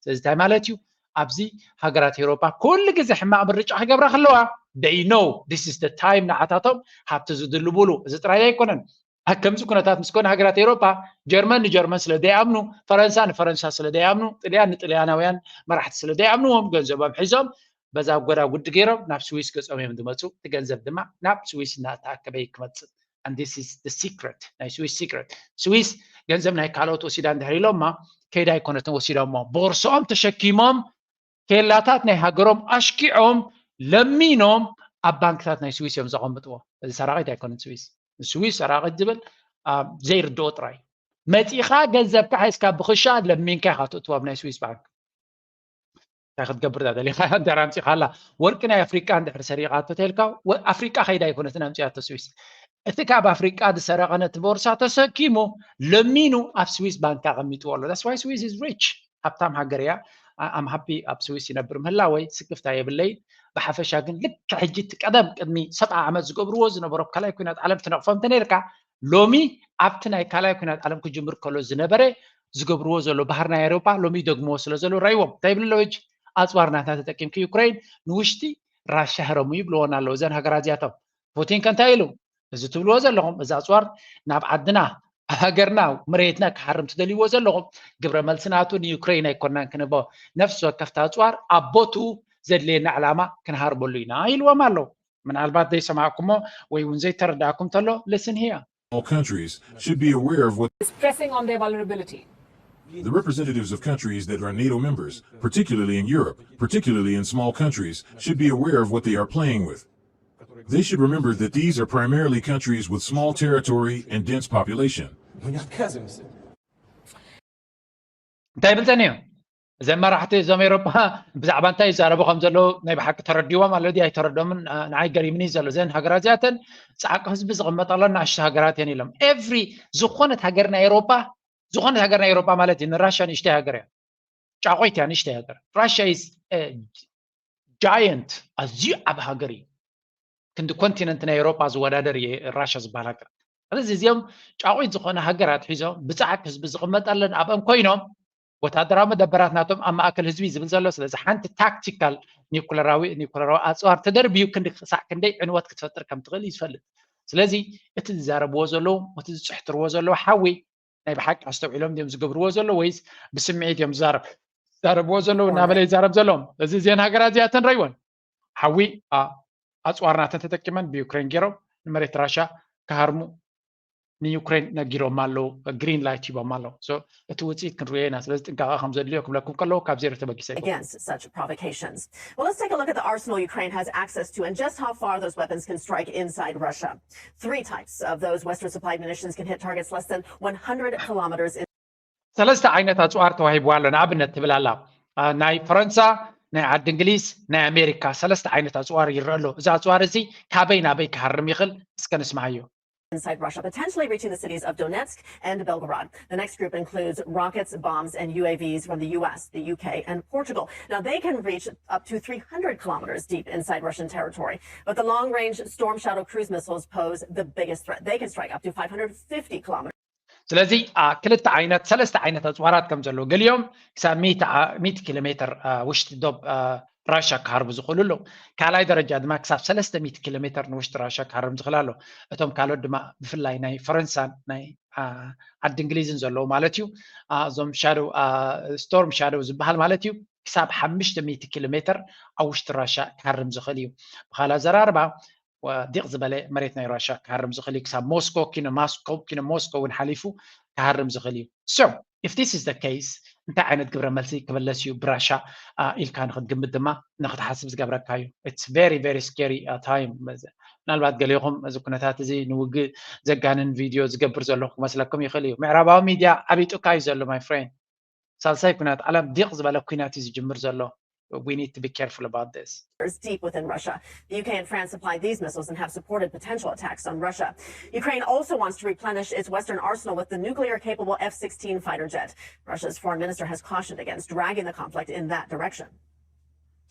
ስለዚ እንታይ ማለት እዩ? ኣብዚ ሃገራት ኤውሮጳ ኩሉ ግዜ ሕማቕ ምርጫ ክገብራ ከለዋ፣ they know this is the time ንዓታቶም ሃብቲ ዝድልቡሉ። እዚ ጥራይ ኣይኮነን። ኣብ ከምዚ ኩነታት ምስ ኮነ ሃገራት ኤውሮጳ፣ ጀርመን ንጀርመን ስለ ዘይኣምኑ፣ ፈረንሳ ንፈረንሳ ስለ ዘይኣምኑ፣ ጥልያን ንጥልያናውያን መራሕቲ ስለ ዘይኣምንዎም፣ ገንዘቦም ሒዞም በዛ ጎዳጉዲ ገይሮም ናብ ስዊስ ገጾም እዮም ዝመጹ። እቲ ገንዘብ ድማ ናብ ስዊስ እናተኣከበ እዩ ክመጽእ። And this is the secret፣ ናይ ስዊስ ሲክረት። ስዊስ ገንዘብ ናይ ካልኦት ወሲዳ እንድሕር ኢሎማ፣ ከይዳ ኣይኮነትን ወሲዶሞ። ቦርሶኦም ተሸኪሞም ኬላታት ናይ ሃገሮም ኣሽኪዖም ለሚኖም ኣብ ባንክታት ናይ ስዊስ እዮም ዘቐምጥዎ። እዚ ሰራቒት ኣይኮነን ስዊስ። ስዊስ ሰራቒት ዝብል፣ አ፣ ዘይርድኦ ጥራይ። መጺኻ ገንዘብካ ሒዝካ ብኽሻ ለሚንካ ኢኻ ትእትዎ ኣብ ናይ ስዊስ ባንክ። እንታይ ክትገብር እያ ደሊኻ? እንድሕር ኣምጺኻላ፣ ወርቂ ናይ ኣፍሪቃ እንድሕር ሰሪቓቶ ተልካ፣ ወ-፣ ኣፍሪቃ ከይዳ ኣይኮነትን ኣምጺኣቶ ስዊስ። እቲ ካብ ኣፍሪቃ ዝሰረቐ ነቲ ቦርሳ ተሰኪሙ ለሚኑ ኣብ ስዊስ ባንክ ኣቐሚጥዎ ኣሎ። That's why Swiss is rich። ሃብታም ሃገር እያ። አ-፣ I'm happy ኣብ ስዊስ ይነብር ምህላወይ፣ ስክፍታ የብለይን። ብሓፈሻ ግን ልክዕ ሕጂ እቲ ቀደም ቅድሚ ሰብዓ ዓመት ዝገብርዎ ዝነበሩ ኣብ ካልኣይ ኲናት ዓለም ትነቕፎም እንተነይርካ፣ ሎሚ ኣብቲ ናይ ካልኣይ ኲናት ዓለም ክጅምር ከሎ ዝነበረ ዝገብርዎ ዘሎ ባህር ናይ ኤውሮጳ ሎሚ ይደግምዎ ስለ ዘሎ ረይዎም። እንታይ ይብሉ ኣለዉ ሕጂ? ኣጽዋር ናትና ተጠቂምኪ ዩክሬን ንውሽጢ ራሻ ህረሙ ይብልዎን ኣለዉ እዘን ሃገራት እዚኣቶም። ፑቲን ከ እንታይ ኢሉ? እዚ ትብልዎ ዘለኹም፣ እዚ ኣጽዋር ናብ ዓድና፣ ኣብ ሃገርና መሬትና ክሃርም ትደልይዎ ዘለኹም ግብረ መልሲ ናቱ ንዩክሬን ኣይኮናን ክንቦ ነፍሲ ወከፍቲ ኣፅዋር ኣብ ቦቱ ዘድልየና ዕላማ ክንሃርበሉ ኢና ኢልዎም ኣለዉ። ምናልባት ዘይሰማዕኩሞ ወይ እውን ዘይተረዳእኩም ተሎ listen here. All countries should be aware of what Is pressing on their vulnerability. The representatives of countries that are NATO members, particularly in Europe, particularly in small countries, should be aware of what they are playing with. They should remember that these are primarily countries with small territory and dense population. Мы не отказываемся. እንታይ ይብል ጸኒሑ? እዘን መራሕቲ እዞም ኤሮፓ ብዛዕባ እንታይ ይዛረቡ ከም ዘለዉ ናይ ብሓቂ ተረዲዎም ኣሎ ድዩ ኣይተረዶምን ንዓይ ገሪምኒ ዘሎ። እዘን ሃገራት እዚኣተን ጻዕቂ ህዝቢ ዝቕመጠለን ንኣሽቱ ሃገራት እየን ኢሎም። ኤቭሪ ዝኾነት ሃገር ናይ ኤሮፓ ዝኾነት ሃገር ናይ ኤሮፓ ማለት እዩ ንራሽያ ንእሽተይ ሃገር እያ፣ ጫቆይት እያ ንእሽተይ ሃገር። ራሽያ is giant፣ ኣዝዩ ዓብ ሃገር እዩ። ክንዲ ኮንቲነንት ናይ ኤሮፓ ዝወዳደር እየ ራሽያ ዝበሃል ሃገር። ስለዚ እዚኦም ጫቆይት ዝኾነ ሃገራት ሒዞም ብፃዕቂ ህዝቢ ዝቕመጠለን ኣብኦም ኮይኖም ወታደራዊ መደበራት ናቶም ኣብ ማእከል ህዝቢ ዝብል ዘሎ። ስለዚ ሓንቲ ታክቲካል ኒኩለራዊ ኒኩለራዊ ኣፅዋር ተደርብዩ ክንዲ ክሳዕ ክንደይ ዕንወት ክትፈጥር ከም ትኽእል እዩ ዝፈልጥ። ስለዚ እቲ ዝዛረብዎ ዘለዉ እቲ ዝፅሕትርዎ ዘለዉ ሓዊ ናይ ብሓቂ ኣስተውዒሎም ድዮም ዝገብርዎ ዘሎ ወይስ ብስምዒት እዮም ዝዛረብ ዝዛረብዎ ዘለዉ እናበለ ይዛረብ ዘሎ። እዚ እዚአን ሃገራት እዚኣተን ረይወን ሓዊ ኣፅዋር ናተን ተጠቂመን ብዩክሬን ገይሮም ንመሬት ራሻ ክሃርሙ ንዩክሬን ነጊሮም ኣለዉ፣ ግሪን ላይት ሂቦም ኣለዉ። እቲ ውፅኢት ክንሪኦ ኢና። ስለዚ ጥንቃቐ ከም ዘድልዮ ክብለኩም ከለዉ ካብ ዜሮ ተበጊሰ against such provocations. Well, let's take a look at the arsenal Ukraine has access to and just how far those weapons can strike inside Russia. Three types of those Western supplied munitions can hit targets less than one hundred kilometers in ሰለስተ ዓይነት ኣፅዋር ተዋሂብዋ ኣሎ። ንኣብነት ትብል ኣላ ናይ ፈረንሳ፣ ናይ ዓዲ እንግሊዝ፣ ናይ ኣሜሪካ ሰለስተ ዓይነት ኣፅዋር ይረአ ኣሎ። እዚ ኣፅዋር እዚ ካበይ ናበይ ክሃርም ይኽእል? እስከ ንስምዓዮ። inside Russia, potentially reaching the cities of Donetsk and Belgorod. The next group includes rockets, bombs, and U A Vs from the U S, the U K, and Portugal. Now, they can reach up to three hundred kilometers deep inside Russian territory, but the long range Storm Shadow cruise missiles pose the biggest threat. They can strike up to five hundred fifty kilometers. ስለዚ ክልተ ዓይነት ሰለስተ ዓይነት ኣፅዋራት ከም ዘለዉ ገሊኦም ክሳብ ሚእቲ ኪሎ ሜትር ውሽጢ ዶብ ራሻ ክሃርቡ ዝኽእሉ ኣለዉ። ካልኣይ ደረጃ ድማ ክሳብ ሰለስተ ሚእቲ ኪሎ ሜትር ንውሽጢ ራሻ ክሃርም ዝኽእል ኣሎ። እቶም ካልኦት ድማ ብፍላይ ናይ ፈረንሳን ናይ ዓዲ እንግሊዝን ዘለዉ ማለት እዩ። እዞም ሻዶው ስቶርም ሻዶው ዝበሃል ማለት እዩ ክሳብ ሓሙሽተ ሚእቲ ኪሎ ሜትር ኣብ ውሽጢ ራሻ ክሃርም ዝኽእል እዩ። ብኻልእ ኣዘራርባ ዲቕ ዝበለ መሬት ናይ ራሻ ክሃርም ዝኽእል እዩ። ክሳብ ሞስኮ ኪነ ማስኮ ኪነ ሞስኮ እውን ሓሊፉ ክሃርም ዝኽእል እዩ። So if this is the case እንታይ ዓይነት ግብረ መልሲ ክበለስ እዩ ብራሻ ኢልካ ንክትግምት ድማ ንክትሓስብ ዝገብረካ እዩ። It's very very scary time። ምናልባት ገሊኹም እዚ ኩነታት እዚ ንውግእ ዘጋንን ቪድዮ ዝገብር ዘለኹ ክመስለኩም ይኽእል እዩ። ምዕራባዊ ሚድያ ዓቢጡካ እዩ ዘሎ my friend። ሳልሳይ ኩናት ዓለም ዲቕ ዝበለ ኩናት እዩ ዝጅምር ዘሎ። We need to be careful about this. Deep within Russia. The U K and France supplied these missiles and have supported potential attacks on Russia. Ukraine also wants to replenish its Western arsenal with the nuclear capable F sixteen fighter jet. Russia's foreign minister has cautioned against dragging the conflict in that direction.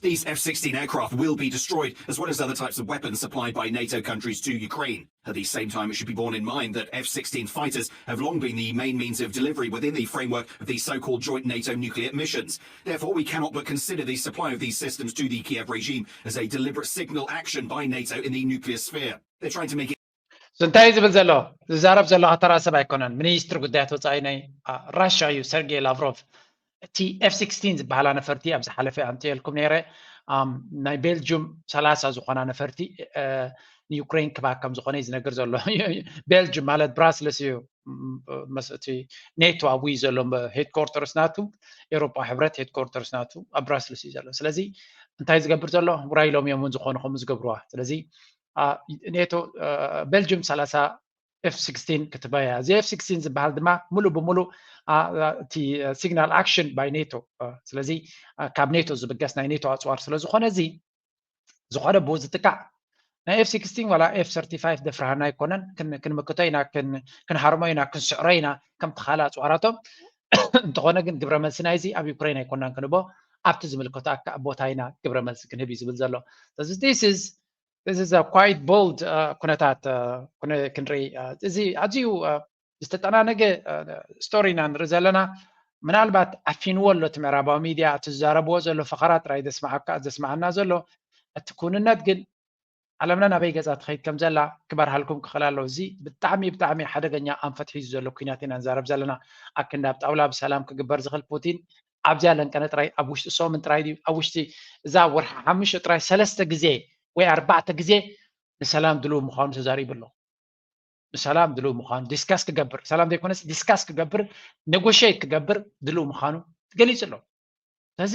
These F sixteen aircraft will be destroyed, as well as other types of weapons supplied by NATO countries to Ukraine. At the same time, it should be borne in mind that F sixteen fighters have long been the main means of delivery within the framework of the so called joint NATO nuclear missions. Therefore, we cannot but consider the supply of these systems to the Kiev regime as a deliberate signal action by NATO in the nuclear sphere. They're trying to make it እንታይ ዝብል ዘሎ ዝዛረብ ዘሎ ተራ ሰብ ኣይኮነን። ሚኒስትሪ ጉዳያት ወፃኢ ናይ ራሻ እዩ ሰርጌይ ላቭሮቭ። እቲ ኤፍ ሲክስቲን ዝበሃላ ነፈርቲ ኣብ ዝሓለፈ ኣምፅኤልኩም ነይረ። ናይ ቤልጅም ሰላሳ ዝኾና ነፈርቲ ንዩክሬን ክባ ከም ዝኾነ እዩ ዝነግር ዘሎ። ቤልጅም ማለት ብራስልስ እዩ። እቲ ኔቶ ኣብኡ እዩ ዘሎ ሄድኮርተርስ ናቱ፣ ኤውሮጳ ሕብረት ሄድኮርተርስ ናቱ ኣብ ብራስልስ እዩ ዘሎ። ስለዚ እንታይ ዝገብር ዘሎ ውራይ ኢሎም እዮም እውን ዝኾኑ ከምኡ ዝገብርዋ። ስለዚ ኔቶ ቤልጅም ሰላሳ ኤፍ ሲክስቲን ክትበያ። እዚ ኤፍ ሲክስቲን ዝበሃል ድማ ሙሉእ ብሙሉእ እቲ ሲግናል ኣክሽን ባይ ኔቶ። ስለዚ ካብ ኔቶ ዝብገስ ናይ ኔቶ ኣፅዋር ስለዝኾነ እዚ ዝኾነ ብኡ ዝጥቃዕ ናይ ኤፍ ሲክስቲን ዋላ ኤፍ ሰርቲፋይቭ ደፍርሃና ኣይኮነን። ክንምክቶ ኢና፣ ክንሃርሞ ኢና፣ ክንስዕሮ ኢና ከምቲ ካልእ ኣፅዋራቶም። እንተኾነ ግን ግብረ መልሲ ናይዚ ኣብ ዩክሬን ኣይኮናን ክንቦ ኣብቲ ዝምልከቶ ኣካ ቦታ ኢና ግብረ መልሲ ክንህብ እዩ ዝብል ዘሎ። ስለዚ this is this is a quite bold ኩነታት ክንርኢ እዚ ኣዝዩ ዝተጠናነገ ስቶሪ ኢና ንርኢ ዘለና። ምናልባት ዓፊንዎ ኣሎ እቲ ምዕራባዊ ሚድያ እቲ ዝዛረብዎ ዘሎ ፈኸራ ጥራይ ዘስማዓካ ዘስማዓና ዘሎ። እቲ ክውንነት ግን ዓለምና ናበይ ገጻ ትኸይድ ከም ዘላ ክበርሃልኩም ክኽእል ኣለዎ። እዚ ብጣዕሚ ብጣዕሚ ሓደገኛ ኣንፈት ሒዙ ዘሎ ኩናት ኢና ንዛረብ ዘለና። ኣክንዲ ኣብ ጣውላ ብሰላም ክግበር ዝኽእል ፑቲን ኣብዚኣ ለንቀነ ጥራይ ኣብ ውሽጢ ሰሙን ጥራይ ድዩ ኣብ ውሽጢ እዛ ወርሒ ሓሙሽተ ጥራይ ሰለስተ ግዜ ወይ ኣርባዕተ ግዜ ንሰላም ድልው ምዃኑ ተዛሪቡ ኣሎ። ንሰላም ድልው ምዃኑ ዲስካስ ክገብር ሰላም ዘይኮነስ ዲስካስ ክገብር ኔጎሽት ክገብር ድልው ምዃኑ ገሊጹ ኣሎ። ስለዚ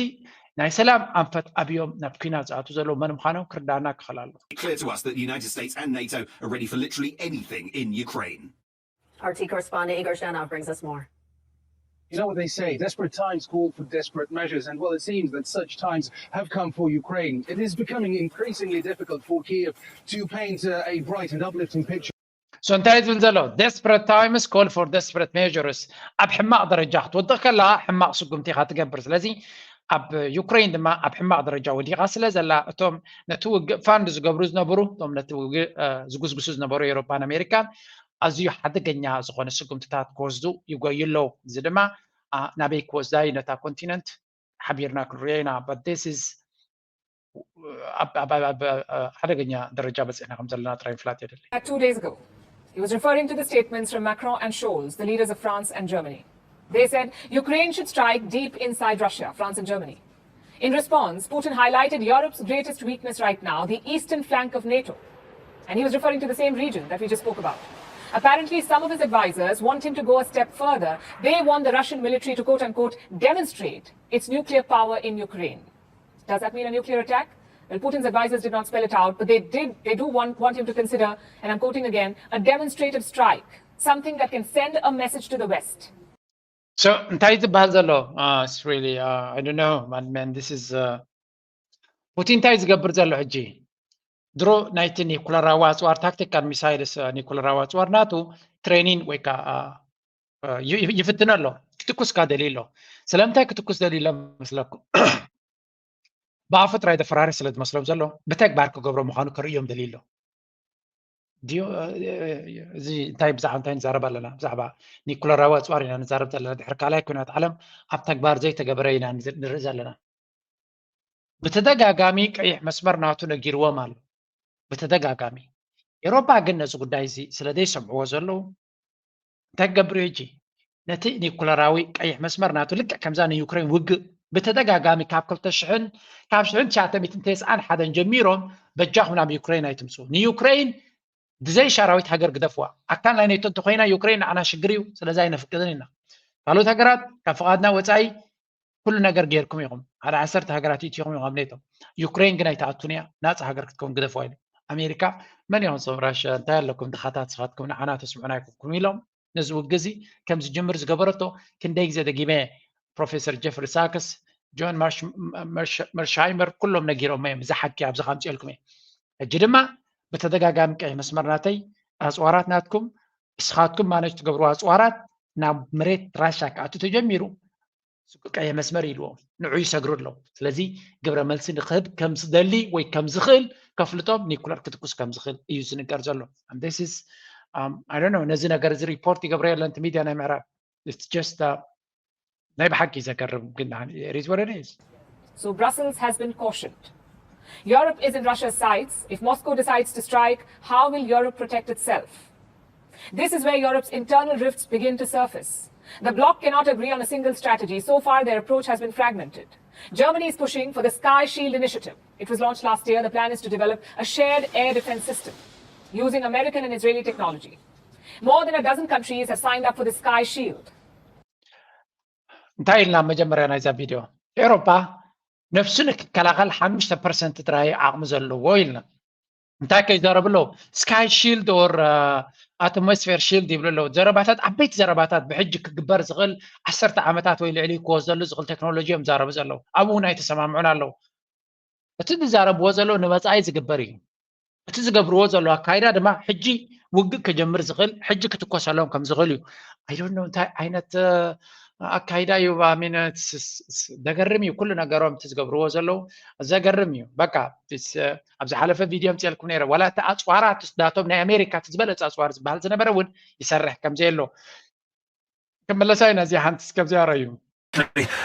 ናይ ሰላም ኣንፈት ኣብዮም ናብ ኩናት ዝኣቱ ዘለዉ መን ምዃኖም ክርዳእና ክኽእል ኣሎ። Clear to us that the United States and NATO are ready for literally anything in Ukraine. Our T correspondent Igor Shanov brings us more. You know what they say, desperate times call for desperate measures, and well, it seems that such times have come for Ukraine. It is becoming increasingly difficult for Kiev to paint uh, a bright and uplifting picture. So እንታይ ዝብል ዘሎ desperate times call for desperate measures ኣብ ሕማቕ ደረጃ ክትወድቕ ከላ ሕማቕ ስጉምቲ ኢኻ ትገብር። ስለዚ ኣብ ዩክሬን ድማ ኣብ ሕማቕ ደረጃ ወዲቓ ስለ ዘላ እቶም ነቲ ውግእ ፋንድ ዝገብሩ ዝነበሩ እቶም ነቲ ውግእ ዝጉስጉሱ ዝነበሩ ኤውሮፓን ኣሜሪካን ኣዝዩ ሓደገኛ ዝኾነ ስጉምትታት ክወስዱ ይጎዩ ኣለዉ። እዚ ድማ ናበይ ክወስዳ እዩ ነታ ኮንቲነንት ሓቢርና ክንሪኦ ኢና። But this is ኣብ ሓደገኛ ደረጃ በፂሕና ከም ዘለና ጥራይ ምፍላጥ የድሊ። Two days ago, he was referring to the statements from Macron and Scholz, the leaders of France and Germany. They said Ukraine should strike deep inside Russia, France and Germany. In response, Putin highlighted Europe's greatest weakness right now, the eastern flank of NATO. And he was referring to the same region that we just spoke about. Apparently, some of his advisors want him to go a step further. They want the Russian military to, quote unquote, demonstrate its nuclear power in Ukraine. Does that mean a nuclear attack? Well, Putin's advisors did not spell it out, but they did. They do want, want him to consider, and I'm quoting again, a demonstrative strike, something that can send a message to the West. So እንታይ ዝበሃል ዘሎ? Really, I don't know, man. This is ፑቲን እንታይ ዝገብር ዘሎ ሕጂ? ድሮ ናይቲ ኒኩለራዊ ኣፅዋር ታክቲካል ሚሳይልስ ኒኩለራዊ ኣፅዋር ናቱ ትሬኒን ወይ ከዓ ይፍትን ኣሎ። ክትኩስ ካ ደልዩ ኣሎ። ስለምንታይ ክትኩስ ደልዩ ኣሎ መስለኩም? ብኣፉ ጥራይ ዘፈራርህ ስለ ዝመስሎም ዘሎ ብተግባር ክገብሮ ምዃኑ ከርእዮም ደልዩ ኣሎ። እዚ እንታይ ብዛዕባ እንታይ ንዛረብ ኣለና? ብዛዕባ ኒኩለራዊ ኣፅዋር ኢና ንዛረብ ዘለና። ድሕሪ ካልኣይ ኩናት ዓለም ኣብ ተግባር ዘይተገበረ ኢና ንርኢ ዘለና። ብተደጋጋሚ ቀይሕ መስመር ናቱ ነጊርዎም ኣሎ። ብተደጋጋሚ ኤውሮፓ ግን ነዚ ጉዳይ እዚ ስለ ዘይሰምዕዎ ዘለዉ እንታይ ክገብር እዩ ሕጂ? ነቲ ኒኩለራዊ ቀይሕ መስመር ናቱ ልክዕ ከምዛ ንዩክሬን ውግእ ብተደጋጋሚ ካብ ክልተ ሽሕን ካብ ሽሕን ትሽዓተ ሚእትን ተስዓን ሓደን ጀሚሮም በጃኹም ናብ ዩክሬን ኣይትምፅኡ። ንዩክሬን ብዘይ ሻራዊት ሃገር ግደፍዋ። ኣካል ናይ ኔቶ እንተኮይና ዩክሬን ንዓና ሽግር እዩ፣ ስለዚ ኣይነፍቅድን ኢና። ካልኦት ሃገራት ካብ ፍቓድና ወፃኢ ኩሉ ነገር ጌርኩም ኢኹም። ሓደ ዓሰርተ ሃገራት ኢትኹም ኢኹም ኣብ ኔቶ። ዩክሬን ግን ኣይትኣቱን እያ፣ ናፃ ሃገር ክትከውን ግደፍዋ ኢሉ። ኣሜሪካ መን እዮም እዞም ራሽያ እንታይ ኣለኩም ድኻታት ስኻትኩም ንዓና ተስምዑና ኣይኮንኩም ኢሎም ነዚ ውግእ እዚ ከም ዝጅምር ዝገበረቶ ክንደይ ግዜ ደጊመ ፕሮፌሰር ጀፍሪ ሳክስ፣ ጆን መርሻይመር ኩሎም ነጊሮሞ እዮም። እዚ ሓቂ ኣብዚ ከምፅኦልኩም እየ። ሕጂ ድማ ብተደጋጋሚ ቀይሕ መስመር ናተይ ኣፅዋራት ናትኩም እስኻትኩም ማነጅ ትገብሩ ኣፅዋራት ናብ መሬት ራሻ ክኣቱ ተጀሚሩ ቀይሕ መስመር ኢልዎም ንዑ ይሰግሩ ኣለዉ። ስለዚ ግብረ መልሲ ንክህብ ከም ዝደሊ ወይ ከም ዝኽእል ከፍልጦም ኒኩለር ክትኩስ ከም ዝኽእል እዩ ዝንገር ዘሎ። This is I don't know ነዚ ነገር እዚ ሪፖርት ይገብረ የለን እቲ ሚድያ ናይ ምዕራብ it's just ናይ ብሓቂ ዘገርም ግን it is what it is። So Brussels has been cautioned. Europe is in Russia's sights. If Moscow decides to strike, how will Europe protect itself? This is where Europe's internal rifts begin to surface. The bloc cannot agree on a single strategy. So far, their approach has been fragmented. Germany is pushing for the Sky Shield initiative. It was launched last year. The plan is to develop a shared air defense system using American and Israeli technology. More than a dozen countries have signed up for the Sky Shield. እንታይ ኢልና መጀመርያ ናይዛ ቪድዮ ኤውሮፓ ነፍሱ ንክከላኸል ሓሙሽተ ፐርሰንት ጥራይ ዓቕሚ ዘለዎ ኢልና እንታይ ከይዛረቡ ኣለዉ? Sky Shield or atmosphere shield ይብሉ ኣለዉ። ዘረባታት ዓበይቲ ዘረባታት ብሕጂ ክግበር ዝኽእል ዓሰርተ ዓመታት ወይ ልዕሊ ክወስደሉ ዝኽእል ቴክኖሎጂ እዮም ዛረቡ ዘለዉ። ኣብኡ እውን ኣይተሰማምዑን ኣለዉ። እቲ ዝዛረብዎ ዘለዉ ንመፃኢ ዝግበር እዩ። እቲ ዝገብርዎ ዘለዉ ኣካይዳ ድማ ሕጂ ውግእ ክጀምር ዝኽእል ሕጂ ክትኮሰሎም ከም ዝኽእል እዩ። I don't know እንታይ ዓይነት ኣካይዳ እዩ። I mean ዘገርም እዩ ኩሉ ነገሮም እቲ ዝገብርዎ ዘለዉ ዘገርም እዩ። በቃ ኣብ ዝሓለፈ ቪድዮ ምፅኤልኩም ነይረ ዋላ እቲ ኣፅዋራት ናቶም ናይ ኣሜሪካ እቲ ዝበለፀ ኣፅዋር ዝበሃል ዝነበረ እውን ይሰርሕ ከም ዘየሎ ክምለሳ ኢና። እዚ ሓንቲ እስከ ኣብዚኣ ረዩ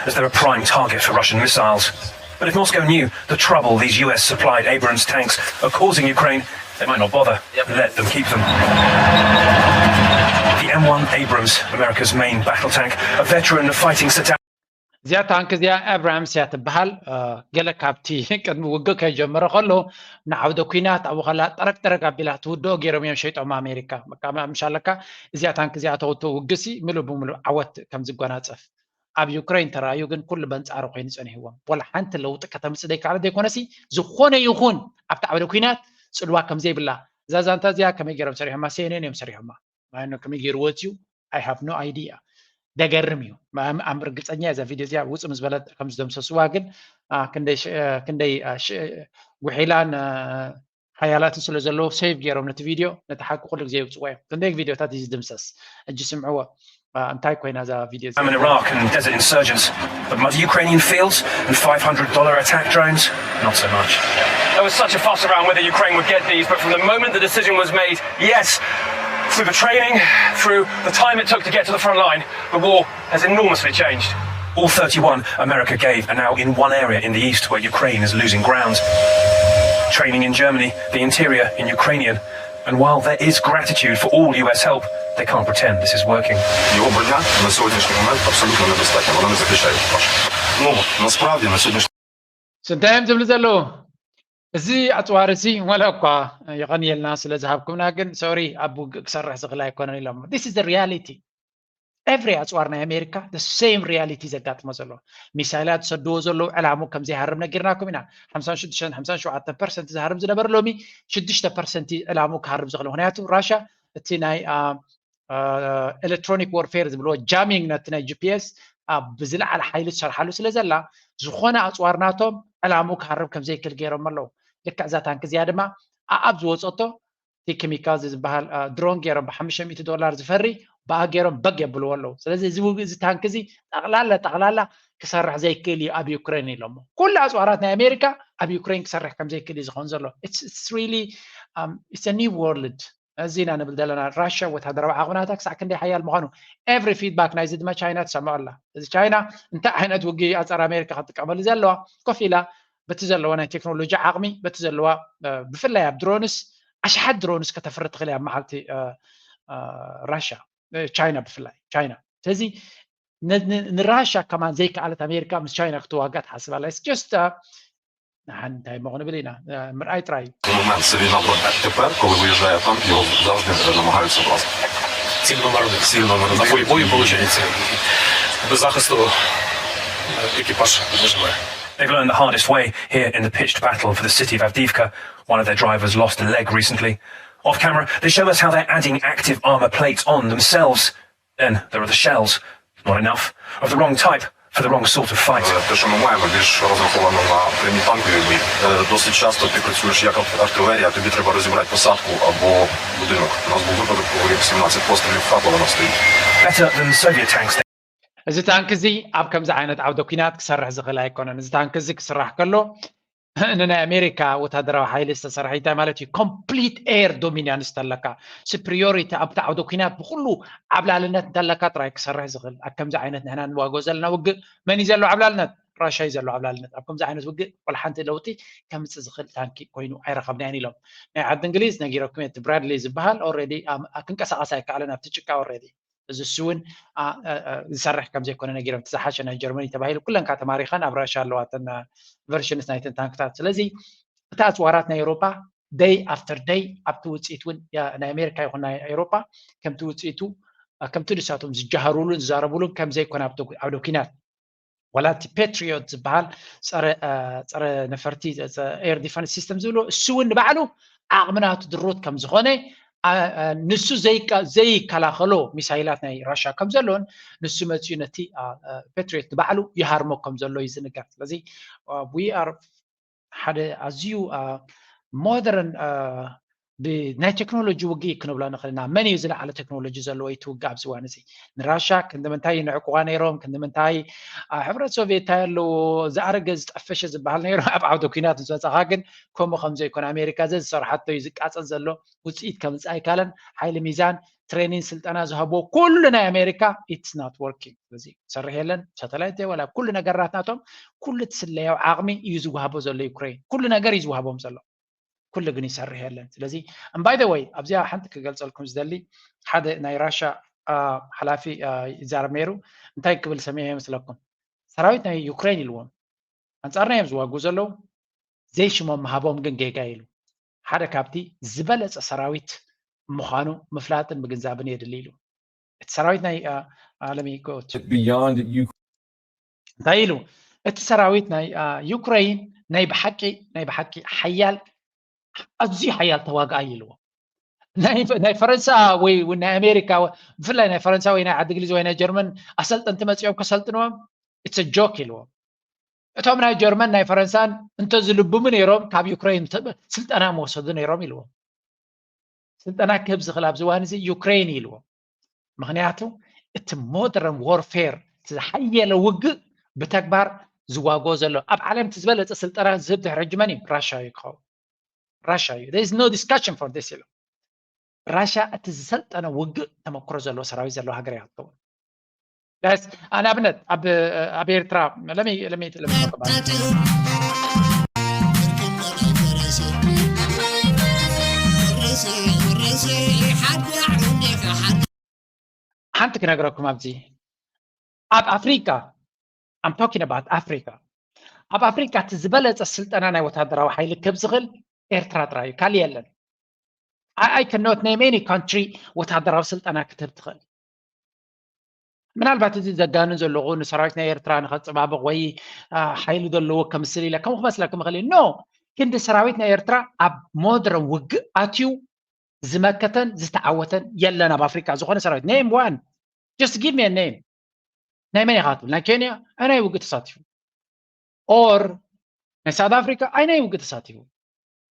as they're a prime target for Russian missiles. But if Moscow knew the trouble these U S supplied Abrams tanks are causing Ukraine, they might not bother. Let them keep them. The M one Abrams, America's main battle tank, a veteran of fighting Saddam. እዚኣ ታንክ እዚኣ ኣብራምስ እያ ትበሃል። ገለ ካብቲ ቅድሚ ውግእ ከይጀመረ ከሎ ንዓውደ ኩናት ኣብኡ ከላ ጠረግ ጠረግ ኣቢላ ትውድኦ ገይሮም እዮም ሸይጦም ኣሜሪካ። ምሻለካ እዚኣ ታንክ እዚኣ ተውቶ ውግሲ ምሉእ ብምሉእ ዓወት ከም ዝጎናፀፍ ኣብ ዩክሬን ተራእዩ ግን ኩሉ በንጻሩ ኮይኑ ጸኒሕዎም። ወላ ሓንቲ ለውጢ ከተምጽእ ዘይከኣለ ዘይኮነሲ ዝኾነ ይኹን ኣብቲ ዓውደ ኩናት ጽልዋ ከም ዘይብላ እዛ ዛንታ እዚኣ ከመይ ገይሮም ሰሪሖማ? ሴኔን እዮም ሰሪሖማ። ማይኖ ከመይ ገይርዎ እዩ? I have no idea። ደገርም እዩ። ኣም ርግጸኛ እዛ ቪድዮ እዚኣ ውጽእ ምስ በለት ከም ዝደምሰስዋ ግን ክንደይ ጉሒላን ሓያላትን ስለ ዘለዉ ሴቭ ገይሮም ነቲ ቪድዮ ነቲ ሓቂ ኩሉ ግዜ ይውፅዎ እዮም። ክንደይ ቪድዮታት እዩ ዝድምሰስ። እጂ ስምዕዎ እንታይ ኮይና እዛ ቪድዮ እዚኣ? Famine in Iraq and desert insurgents, but muddy Ukrainian fields and five hundred dollar attack drones, not so much. There was such a fuss around whether Ukraine would get these, but from the moment the decision was made, yes, through the training, through the time it took to get to the front line, the war has enormously changed. All thirty-one America gave are now in one area in the east where Ukraine is losing ground. Training in Germany, the interior in Ukrainian. And while there is gratitude for all U S help, they can't pretend this is working. Його броня на сьогоднішній момент абсолютно недостатня, вона не захищає екіпаж. Ну, насправді на сьогоднішній ስንታይ እዮም ዝብሉ ዘለዉ? እዚ ኣፅዋር እዚ ወላ እኳ የቐንየልና ስለ ዝሃብኩምና ግን ሶሪ ኣብ ውግእ ክሰርሕ ዝኽእል ኣይኮነን ኢሎም። This is the reality. Every ኣፅዋር ናይ ኣሜሪካ the same reality ዘጋጥሞ ዘሎ ሚሳይላት ዝሰድዎ ዘለዉ ዕላሙ ከም ዘይሃርም ነጊርናኩም ኢና። ሓምሳን ሽዱሽተን ሓምሳን ሸውዓተን ፐርሰንት ዝሃርም ዝነበረ ሎሚ ሽዱሽተ ፐርሰንት ዕላሙ ክሃርም ዝኽእል ምክንያቱ ራሻ እቲ ናይ electronic warfare ዝብልዎ jamming ነቲ ናይ ጂፒኤስ ኣብ ብዝለዓለ ሓይሊ ትሰርሓሉ ስለ ዘላ ዝኾነ ኣፅዋር ናቶም ዕላሙ ክሃርም ከም ዘይክእል ገይሮም ኣለዉ። ልክዕ እዛ ታንክ እዚኣ ድማ ኣኣብ ዝወፀቶ እቲ ኬሚካል ዝበሃል ድሮን ገይሮም ብሓሙሽተ ሚእቲ ዶላር ዝፈሪ ብኣ ገይሮም በግ የብልዎ ኣለዉ። ስለዚ እዚ ታንክ እዚ ጠቕላላ ጠቕላላ ክሰርሕ ዘይክእል እዩ ኣብ ዩክሬን ኢሎሞ። ኩሉ ኣፅዋራት ናይ ኣሜሪካ ኣብ ዩክሬን ክሰርሕ ከም ዘይክእል እዩ ዝኾን ዘሎ። It's really it's a new world። እዚ ኢና ንብል ዘለና ራሽያ ወታደራዊ ዓቕምናታ ክሳዕ ክንደይ ሓያል ምዃኑ every feedback ናይዚ ድማ ቻይና ትሰምዖ ኣላ። እዚ ቻይና እንታይ ዓይነት ውግእ ኣፀር ኣሜሪካ ክትጥቀመሉ ዘለዋ ኮፍ ኢላ በቲ ዘለዋ ናይ ቴክኖሎጂ ዓቕሚ በቲ ዘለዋ ብፍላይ ኣብ ድሮንስ ኣሽሓት ድሮንስ ከተፍሪ ትኽእል እያ ኣብ መዓልቲ ራሽያ ቻይና ብፍላይ ቻይና። ስለዚ ንራሽያ ከማን ዘይከኣለት ኣሜሪካ ምስ ቻይና ክትዋጋ ትሓስብ ኣላ። It's just ንሓን እንታይ እሞ ክንብል ኢና ምርኣይ ጥራይ እዩ። Момент собі набрав тепер, коли виїжджає танк, його завжди намагаються брати. Ціль номер один. Ціль номер один. Бої получається. Без захисту екіпаж виживає. They've learned the hardest way here in the pitched battle for the city of Avdiivka. One of their drivers lost a leg recently. Off camera, they show us how they're adding active armor plates on themselves. Then there are the shells. Not enough. Of the wrong type, for the wrong sort of fight. Те, що ми маємо, більш розраховано на прямі танкові бої. Е, Досить часто ти працюєш як арт- артилерія, тобі треба розібрати посадку або будинок. У нас був випадок, коли сімнадцять пострілів впало, вона стоїть. Better than Soviet tanks, እዚ ታንክ እዚ ኣብ ከምዚ ዓይነት ዓውደ ኩናት ክሰርሕ ዝኽእል ኣይኮነን። እዚ ታንክ እዚ ክስራሕ ከሎ ንናይ ኣሜሪካ ወታደራዊ ሓይሊ ዝተሰርሐ እንታይ ማለት እዩ? ኮምፕሊት ኤር ዶሚናንስ እንተለካ፣ ስፕሪዮሪቲ ኣብቲ ዓውደ ኩናት ብኩሉ ዓብላልነት እንተለካ ጥራይ ክሰርሕ ዝኽእል። ኣብ ከምዚ ዓይነት ንሕና ንዋግኦ ዘለና ውግእ መን እዩ ዘሎ ዓብላልነት? ራሻ እዩ ዘሎ ዓብላልነት። ኣብ ከምዚ ዓይነት ውግእ ወላ ሓንቲ ለውጢ ከምፅእ ዝኽእል ታንኪ ኮይኑ ኣይረኸብናዮን ኢሎም። ናይ ዓዲ እንግሊዝ ነጊረኩም እየ፣ እቲ ብራድሊ ዝበሃል ኦልሬዲ ክንቀሳቐስ ኣይከኣለን ኣብቲ ጭቃ ኦልሬዲ። እዚ እሱ እውን ዝሰርሕ ከም ዘይኮነ ነጊሮም። እቲ ዝሓሸ ናይ ጀርመኒ ተባሂሉ ኩለን ከዓ ተማሪኸን ኣብ ራሻ ኣለዋ እተን ቨርሽንስ ናይተን ታንክታት። ስለዚ እቲ ኣፅዋራት ናይ ኤውሮጳ ደይ ኣፍተር ደይ ኣብቲ ውፅኢት እውን ናይ ኣሜሪካ ይኹን ናይ ኤውሮጳ ከምቲ ውፅኢቱ ከምቲ ንሳቶም ዝጀሃሩሉን ዝዛረቡሉን ከም ዘይኮነ ኣብቲ ዓውደ ኩናት ዋላ እቲ ፔትሪዮት ዝበሃል ፀረ ነፈርቲ ኤር ዲፈንስ ሲስተም ዝብሎ እሱ እውን ንባዕሉ ዓቕሚ ናቱ ድሩት ከም ዝኾነ ንሱ ዘይከላኸሎ ሚሳይላት ናይ ራሽያ ከም ዘሎን ንሱ መፅኡ ነቲ ፔትሪዮት ንባዕሉ ይሃርሞ ከም ዘሎ እዩ ዝንገር። ስለዚ we are ሓደ ኣዝዩ ሞደርን ብናይ ቴክኖሎጂ ውግእ ክንብሎ ንኽእል ኢና። መን እዩ ዝለዓለ ቴክኖሎጂ ዘለዎ እቲ ውግእ ኣብዚ እዋን እዚ? ንራሻ ክንዲ ምንታይ ንዕቁባ ነይሮም፣ ክንዲ ምንታይ ኣብ ሕብረት ሶቪየት እንታይ ኣለዎ፣ ዝኣረገ ዝጠፈሸ ዝበሃል ነይሩ። ኣብ ዓውደ ኲናት ምስ በጻኻ ግን ከምኡ ከም ዘይኮነ፣ ኣሜሪካ ዘዝሰርሓቶ እዩ ዝቃጸል ዘሎ። ውጽኢት ከምጽእ ኣይካለን። ሓይሊ ሚዛን፣ ትሬኒን፣ ስልጠና ዝሃብዎ ኩሉ ናይ ኣሜሪካ it's not working። ስለዚ ሰርሕ የለን፣ ሳተላይት ዋላ ኩሉ ነገራት ናቶም፣ ኩሉ ትስለያዊ ዓቕሚ እዩ ዝወሃቦ ዘሎ ዩክሬን። ኩሉ ነገር እዩ ዝወሃቦም ዘሎ። ኩሉ ግን ይሰርሕ የለን። ስለዚ እምባይ ደ ወይ ኣብዚኣ ሓንቲ ክገልጸልኩም ዝደሊ ሓደ ናይ ራሻ ሓላፊ ይዛረብ ነይሩ። እንታይ ክብል ሰሚዐ ይመስለኩም? ሰራዊት ናይ ዩክሬን ኢልዎም ኣንጻርና እዮም ዝዋጉ ዘለዉ፣ ዘይሽሞም ምሃቦም ግን ጌጋ ኢሉ። ሓደ ካብቲ ዝበለጸ ሰራዊት ምዃኑ ምፍላጥን ምግንዛብን የድሊ ኢሉ። እቲ ሰራዊት ናይ ኣለሚ እንታይ ኢሉ? እቲ ሰራዊት ናይ ዩክሬን ናይ ብሓቂ ናይ ብሓቂ ሓያል ኣዝዩ ሓያል ተዋጋኣይ ኢልዎ። ናይ ፈረንሳ ወይ ናይ ኣሜሪካ፣ ብፍላይ ናይ ፈረንሳ ወይ ናይ ዓዲ እንግሊዝ ወይ ናይ ጀርመን ኣሰልጠንቲ መፂኦም ከሰልጥንዎም it's a joke ኢልዎም። እቶም ናይ ጀርመን ናይ ፈረንሳን እንተዝልብሙ ነይሮም ካብ ዩክሬን ስልጠና መወሰዱ ነይሮም ኢልዎም። ስልጠና ክህብ ዝኽእል ኣብዚ እዋን እዚ ዩክሬን ኢልዎም። ምኽንያቱ እቲ modern warfare ዝሓየለ ውግእ ብተግባር ዝዋግኦ ዘሎ ኣብ ዓለም እቲ ዝበለፀ ስልጠና ዝህብ ድሕሪ ሕጂ መን እዩ? ራሻ እዩ ክኸውን። ራሻ እዩ። There is no discussion for this ኢሎም። ራሻ እቲ ዝሰልጠነ ውግእ ተመክሮ ዘለዎ ሰራዊት ዘለዎ ሃገር እያ ክትከውን። ንኣብነት ኣብ ኤርትራ ሓንቲ ክነግረኩም ኣብዚ ኣብ ኣፍሪካ I'm talking about Africa ኣብ ኣፍሪካ እቲ ዝበለፀ ስልጠና ናይ ወታደራዊ ሓይሊ ክህብ ዝኽእል ኤርትራ ጥራይ እዩ፣ ካልእ የለን። I cannot name any country ወታደራዊ ስልጠና ክትህብ ትኽእል። ምናልባት እዚ ዘጋንን ዘለኹ ንሰራዊት ናይ ኤርትራ ንኸፀባብቕ ወይ ሓይሊ ዘለዎ ከምስል ኢለ ከም ክመስለኩም ይኽእል። No፣ ክንዲ ሰራዊት ናይ ኤርትራ ኣብ modern ውግእ ኣትዩ ዝመከተን ዝተዓወተን የለን ኣብ ኣፍሪካ ዝኾነ ሰራዊት። Name one፣ just give me a name። ናይ መን ኢኻ ትብል? ናይ ኬንያ ኣይናይ ውግእ ተሳቲፉ? Or ናይ ሳውት ኣፍሪካ ኣይናይ ውግእ ተሳቲፉ?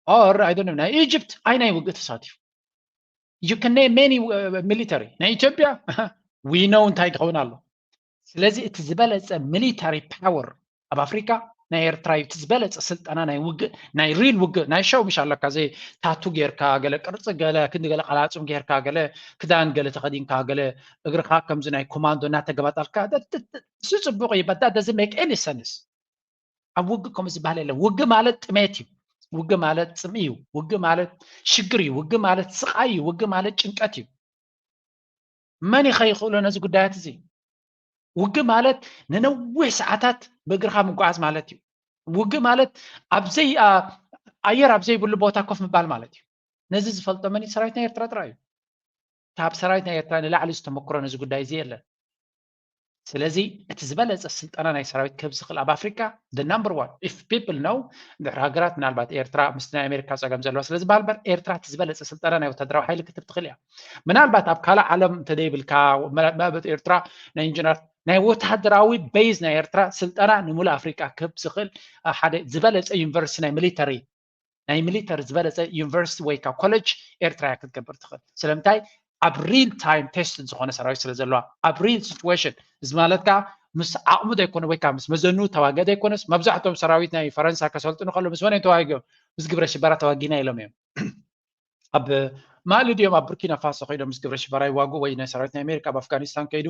Or I don't know፣ ናይ ኢጅፕት ኣይናይ ውግእ ተሳቲፉ? You can name many military። ናይ ኢትዮጵያ we know እንታይ ክኸውን ኣሎ። ስለዚ እቲ ዝበለፀ military power ኣብ ኣፍሪካ ናይ ኤርትራ እዩ። እቲ ዝበለፀ ስልጠና ናይ ውግእ፣ ናይ real ውግእ፣ ናይ ሸው ምሽ ኣለካ፣ ዘይ ታቱ ጌርካ፣ ገለ ቅርፂ፣ ገለ ክንዲ፣ ገለ ቀላፅም ጌርካ፣ ገለ ክዳን ገለ ተኸዲንካ፣ ገለ እግርኻ ከምዚ ናይ ኮማንዶ እናተገባጣልካ፣ እሱ ፅቡቕ እዩ፣ but that doesn't make any sense። ኣብ ውግእ ከምኡ ዝበሃል የለን። ውግእ ማለት ጥሜት እዩ። ውግእ ማለት ፅምኢ እዩ። ውግእ ማለት ሽግር እዩ። ውግእ ማለት ስቓይ እዩ። ውግእ ማለት ጭንቀት እዩ። መን እዩ ከይኽእሎ ነዚ ጉዳያት እዚ? ውግእ ማለት ንነዊሕ ሰዓታት ብእግርኻ ምጓዓዝ ማለት እዩ። ውግእ ማለት ኣብዘይ ኣየር ኣብ ዘይብሉ ቦታ ኮፍ ምባል ማለት እዩ። ነዚ ዝፈልጦ መን እዩ? ሰራዊት ናይ ኤርትራ ጥራይ እዩ። ካብ ሰራዊት ናይ ኤርትራ ንላዕሊ ዝተመክሮ ነዚ ጉዳይ እዚ የለን። ስለዚ እቲ ዝበለፀ ስልጠና ናይ ሰራዊት ክህብ ዝኽእል ኣብ ኣፍሪካ the number one if people know ድሕሪ ሃገራት ምናልባት ኤርትራ ምስቲ ናይ ኣሜሪካ ፀገም ዘለዋ ስለ ዝበሃል በር ኤርትራ እቲ ዝበለፀ ስልጠና ናይ ወታደራዊ ሓይሊ ክትህብ ትኽእል እያ። ምናልባት ኣብ ካልእ ዓለም እንተደይብልካ መበት ኤርትራ ናይ ኢንጂነር ናይ ወታደራዊ ቤዝ ናይ ኤርትራ ስልጠና ንምሉእ ኣፍሪካ ክህብ ዝኽእል ሓደ ዝበለፀ ዩኒቨርሲቲ ናይ ሚሊተሪ ናይ ሚሊተሪ ዝበለፀ ዩኒቨርሲቲ ወይ ካብ ኮሌጅ ኤርትራ እያ ክትገብር ትኽእል። ስለምንታይ? ኣብ real time tested ዝኾነ ሰራዊት ስለ ዘለዋ ኣብ real situation። እዚ ማለት ከዓ ምስ ዓቕሙ ዘይኮነ ወይ ከዓ ምስ መዘኑ ተዋገ ዘይኮነስ መብዛሕትኦም ሰራዊት ናይ ፈረንሳ ከሰልጥኑ ከሎ ምስ መን እዮም ተዋጊኦም? ምስ ግብረ ሽበራ ተዋጊና ኢሎም እዮም። ኣብ ማሊ ድዮም ኣብ ቡርኪና ፋሶ ከይዶም ምስ ግብረ ሽበራ ይዋግኡ ወይ ናይ ሰራዊት ናይ ኣሜሪካ ኣብ ኣፍጋኒስታን ከይዱ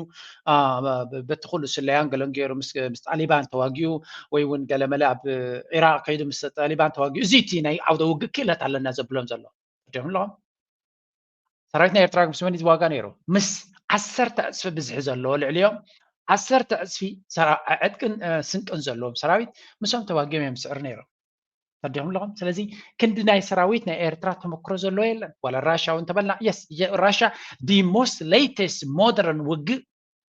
በቲ ኩሉ ስለያን ገለን ገይሩ ምስ ጣሊባን ተዋጊኡ ወይ እውን ገለመለ ኣብ ኢራቅ ከይዱ ምስ ጣሊባን ተዋጊኡ እዚ እቲ ናይ ዓውደ ውግእ ክእለት ኣለና ዘብሎም ዘሎ ዲም ኣለኹም። ሰራዊት ናይ ኤርትራ ምስ መን ዝዋጋ ነይሩ? ምስ ዓሰርተ ዕፅፊ ብዝሒ ዘለዎ ልዕሊኦም ዓሰርተ ዕፅፊ ዕጥቅን ስንቅን ዘለዎም ሰራዊት ምሶም ተዋጊኦም እዮም ስዕር ነይሮም። ተዲኹም ኣለኹም። ስለዚ ክንዲ ናይ ሰራዊት ናይ ኤርትራ ተመክሮ ዘለዎ የለን። ዋላ ራሻ እውን ተበልና የስ ራሻ the most latest modern ውግእ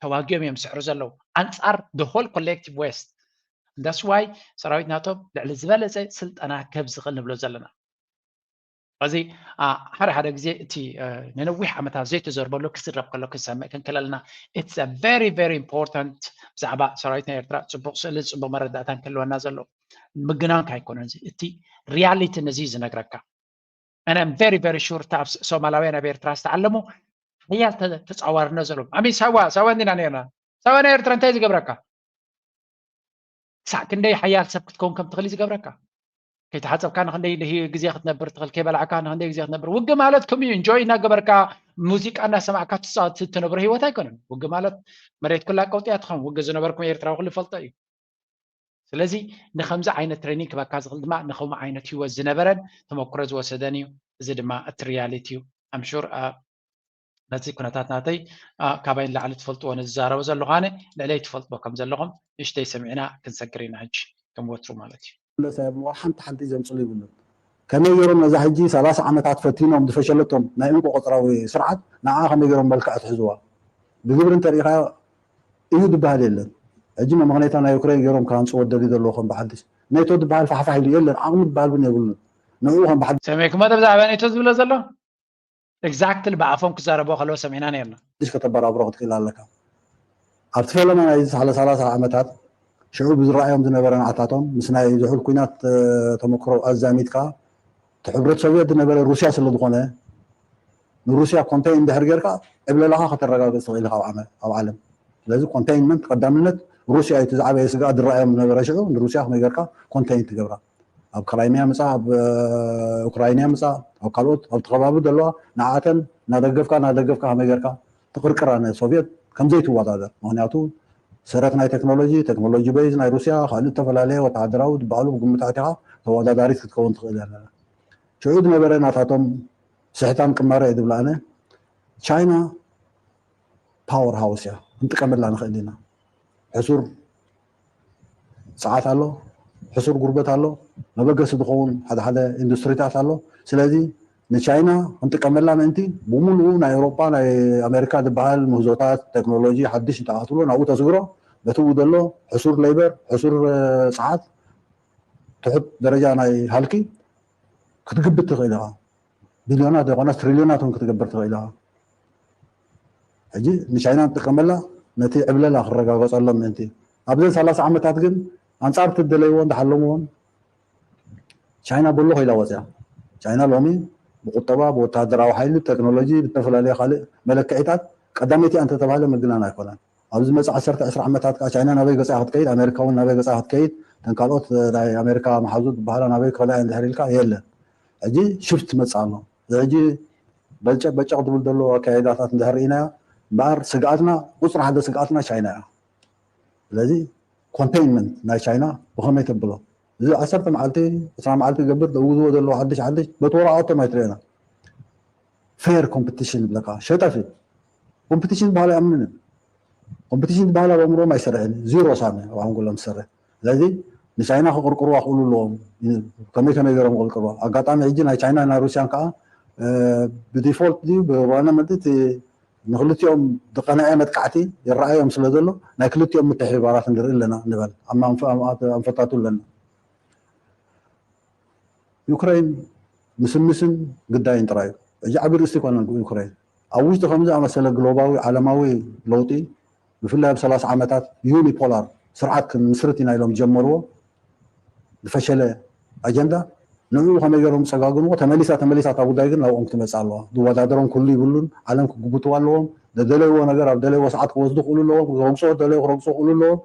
ተዋጊኦም እዮም ስዕሩ ዘለዉ ኣንጻር the whole collective west። That's why ሰራዊት ናቶም ልዕሊ ዝበለፀ ስልጠና ክህብ ዝኽእል ንብሎ ዘለና። እዚ ሓደ ሓደ ግዜ እቲ ንነዊሕ ዓመታት ዘይተዘርበሉ ክዝረብ ከሎ ክንሰምዕ ክንክእል ኣለና። It's a very very important ብዛዕባ ሰራዊት ናይ ኤርትራ ፅቡቅ ስእሊ ፅቡቅ መረዳእታን ክህልወና ዘለዎ ምግናንካ ኣይኮነን። እቲ reality ነዚ እዩ ዝነግረካ። And I'm very very sure እታ ኣብ ሶማላውያን ኣብ ኤርትራ ዝተዓለሙ ሓያል ተፃዋርነት ዘለዎም ኣሚ ሳዋ ሳዋ እንዲና ነርና ሳዋ ናይ ኤርትራ እንታይ ዝገብረካ ክሳዕ ክንደይ ሓያል ሰብ ክትከውን ከም ትኽእል ዝገብረካ ከይተሓፀብካ ንክንደይ ግዜ ክትነብር ትኽእል ከይበላዕካ ንክንደይ ግዜ ክትነብር ውግ ማለት ከም እዩ እንጆይ እናገበርካ ሙዚቃ እናሰማዕካ ትፃወት ትነብሮ ህይወት ኣይኮነን ውግ ማለት መሬት ኩላ ቀውጢያ ትኸውን ውግ ዝነበርኩም ኤርትራዊ ኩሉ ይፈልጦ እዩ ስለዚ ንከምዚ ዓይነት ትሬኒንግ ክበካ ዝኽእል ድማ ንከምኡ ዓይነት ህይወት ዝነበረን ተመክሮ ዝወሰደን እዩ እዚ ድማ እቲ ሪያሊቲ እዩ ኣምሹር ነዚ ኩነታት ናተይ ካባይ ንላዕሊ ትፈልጥዎ ንዝዛረቦ ዘለኹ ኣነ ልዕለይ ትፈልጥዎ ከም ዘለኹም ንእሽተይ ሰሚዕና ክንሰግር ኢና ሕጂ ከም ወትሩ ማለት እዩ ሰብ ወላ ሓንቲ ሓንቲ ዘምፅሉ ይብሉን ከመይ ገይሮም ነዛ ሕጂ ሰላሳ ዓመታት ፈቲኖም ዝፈሸለቶም ናይ እንቆ ቆፅራዊ ስርዓት ንዓ ከመይ ገይሮም መልክዕ ትሕዝዋ ብግብሪ እንተሪኢኻዮ እዩ ዝበሃል የለን ሕጂ መመኽነይታ ናይ ዩክሬን ገይሮም ክሃንፅዎ ደልዩ ዘለዎ ከም ብሓድሽ ኔቶ ዝበሃል ፋሕፋሕ ኢሉ የለን ዓቕሚ ዝበሃል እውን የብሉን ንዕኡ ከም ብሓድሽ ሰሚዕኩሞ ብዛዕባ ኔቶ ዝብሎ ዘሎ exactly ብኣፎም ክዛረቦ ከለዎ ሰሚዕና ነርና ሓድሽ ከተበራብሮ ክትክእል ኣለካ ኣብቲ ፈለማ ናይ ዝሓለ ሰላሳ ዓመታት ሽዑ ብዝረኣዮም ዝነበረ ንዓታቶም ምስ ናይ ዝሑል ኩናት ተመክሮ ኣዛሚድካ እቲ ሕብረት ሶቪየት ዝነበረ ሩስያ ስለ ዝኾነ ንሩስያ ኮንቴይን እንድሕር ጌርካ ዕብለላኻ ከተረጋግፅ ትኽእል ኢኻ ኣብ ዓለም ስለዚ ኮንቴይንመንት ቀዳምነት ሩስያ እዩ ዝዓበየ ስግኣት ዝረኣዮም ዝነበረ ሽዑ ንሩስያ ከመይ ጌርካ ኮንቴይን ትገብራ ኣብ ክራይሚያ ምፃ ኣብ ኡክራይንያ ምፃ ኣብ ካልኦት ኣብቲ ከባቢ ዘለዋ ንዓተን እናደገፍካ እናደገፍካ ከመይ ጌርካ ትቕርቅራ ንሶቪየት ከምዘይትወዳደር ምክንያቱ ሰረት ናይ ቴክኖሎጂ ቴክኖሎጂ በይዝ ናይ ሩስያ ካልእ ዝተፈላለየ ወተሃደራዊ ዝበሃሉ ብግምታት ኢኻ ተወዳዳሪት ክትከውን ትኽእል እያ ሽዑ ዝነበረ ናታቶም ስሕታን ቅማረ እየ ዝብላ ኣነ ቻይና ፓወር ሃውስ እያ ክንጥቀመላ ንኽእል ኢና ሕሱር ሰዓት ኣሎ ሕሱር ጉርበት ኣሎ መበገሲ ዝኸውን ሓደ ሓደ ኢንዱስትሪታት ኣሎ ስለዚ ንቻይና ክንጥቀመላ ምእንቲ ብምሉኡ ናይ ኤውሮጳ ናይ ኣሜሪካ ዝበሃል ምህዞታት ቴክኖሎጂ ሓድሽ እንተኣትብሎ ናብኡ ተስግሮ በቲ ኡ ዘሎ ሕሱር ሌበር ሕሱር ሰዓት ትሑት ደረጃ ናይ ሃልኪ ክትግብት ትኽእል ኢኻ ቢልዮናት ዘይኮነስ ትሪልዮናት እውን ክትገብር ትኽእል ኢኻ ሕጂ ንቻይና ንጥቀመላ ነቲ ዕብለላ ክረጋገፀሎም ምእንቲ ኣብዘን ሰላሳ ዓመታት ግን ኣንፃር እቲ ደለይዎ እንዳሓለምዎን ቻይና በሎ ከይላ ወፅያ ቻይና ሎሚ ብቁጠባ ብወታደራዊ ሓይሊ ብቴክኖሎጂ ብዝተፈላለየ ካልእ መለክዒታት ቀዳመይቲ እንተተባህለ ምግናን ኣይኮነን ኣብዚ መፅእ ዓሰርተ ዕስራ ዓመታት ከዓ ቻይና ናበይ ገፃ ክትከይድ ኣሜሪካ እውን ናበይ ገፃ ክትከይድ እተን ካልኦት ናይ ኣሜሪካ መሓዙ ዝበሃላ ናበይ ክኸዳ እንድሕር ኢልካ የለን ሕጂ ሽፍት መፅእ ኣሎ እዚ ሕጂ በጨቅ በጨቅ ዝብል ዘሎ ኣካይዳታት እንድሕር ርኢናዮ እምበኣር ስግኣትና ቁፅሪ ሓደ ስግኣትና ቻይና እያ ስለዚ ኮንቴይንመንት ናይ ቻይና ብኸመይ ተብሎ እዚ ዓሰርተ መዓልቲ ዕስራ መዓልቲ ገብር ዘውዝዎ ዘለዎ ሓድሽ ሓድሽ በቲ ወረቃቶም ኣይትርእና ፌር ኮምፒቲሽን ይብለካ ሸጠፊ ኮምፒቲሽን ዝበሃል ኣይኣምንን ኮምፒቲሽን ዝበሃል ኣብ ኣእምሮም ኣይሰርሕን ዚሮ ሳሚ ኣብ ሓንጎሎም ዝሰርሕ ስለዚ ንቻይና ክቕርቅርዋ ክእሉ ኣለዎም ከመይ ከመይ ገይሮም ክቕርቅርዋ ኣጋጣሚ ሕጂ ናይ ቻይና ናይ ሩስያን ከዓ ብዲፎልት ድዩ ብዋና መድት ንክልቲኦም ዝቀንዐ መጥቃዕቲ ይረኣዮም ስለ ዘሎ ናይ ክልቲኦም ምትሕብባራት ንርኢ ኣለና ንበል ኣንፈታቱ ኣለና ዩክሬን ምስምስን ግዳይን ጥራይ እዩ። እዚ ዓቢ ርእስቲ ይኮነን ዩክሬን ኣብ ውሽጢ ከምዚ ኣመሰለ ግሎባዊ ዓለማዊ ለውጢ ብፍላይ ኣብ ሰላሳ ዓመታት ዩኒፖላር ስርዓት ክንምስርት ኢና ኢሎም ዝጀመርዎ ዝፈሸለ ኣጀንዳ ንዕኡ ከመይ ገይሮም ዝፀጋግንዎ ተመሊሳ ተመሊሳ እታ ጉዳይ ግን ናብኦም ክትመፅእ ኣለዋ ዝወዳደሮም ኩሉ ይብሉን ዓለም ክግብትዋ ኣለዎም ዘደለይዎ ነገር ኣብ ደለይዎ ሰዓት ክወስዱ ክእሉ ኣለዎም ክረግፅዎ ደለዩ ክረግፁ ክእሉ ኣለዎም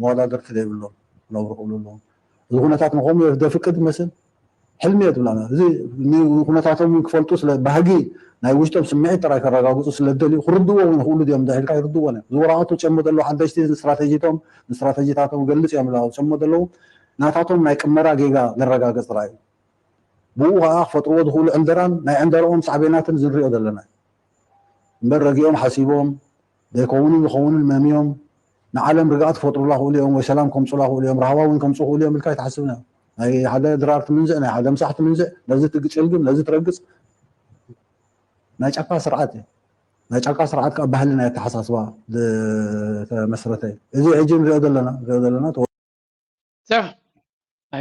መወዳደርቲ ዘይብሎም ክነብሩ ክእሉ ኣለዎም እዚ ኩነታት ንከምኡ ዘፍቅድ ይመስል ሕልሚ እየ ትብላና እዚ ኩነታቶም ክፈልጡ ስለ ባህጊ ናይ ውሽጦም ስምዒት ጥራይ ከረጋግፁ ስለ ደልዩ ክርድዎ እውን ክእሉ ድዮም እንዳ ኢልካ ይርድዎ እዮም እዚ ወረቐቱ ጨሞ ዘለዉ ሓደሽቲ ስትራተጂቶም ስትራተጂታቶም ገልፅ እዮም ላ ጨሞ ዘለዉ ናታቶም ናይ ቅመራ ጌጋ ዘረጋግፅ ጥራይ እዩ ብኡ ከዓ ክፈጥርዎ ዝኽእሉ ዕንደራን ናይ ዕንደርኦም ሳዕቤናትን ዝንሪኦ ዘለና እዩ እምበር ረጊኦም ሓሲቦም ዘይከውንን ዝኸውንን መምዮም ንዓለም ርግኣት ክፈጥሩላ ክእሉ እዮም ወይ ሰላም ከምፁላ ክእሉ እዮም ራህዋ እውን ከምፁ ክእሉ እዮም ኢልካ ኣይትሓስብን እዮም ናይ ሓደ ድራር ትምንዝዕ ናይ ሓደ ምሳሕ ትምንዝዕ ነዚ ትግጭልግም ነዚ ትረግፅ ናይ ጫካ ስርዓት እዩ ናይ ጫካ ስርዓት ከዓ ባህሊ ናይ ኣተሓሳስባ ዝተመስረተ እዩ እዚ ሕጂ ንሪኦ ዘለና ንሪኦ ዘለና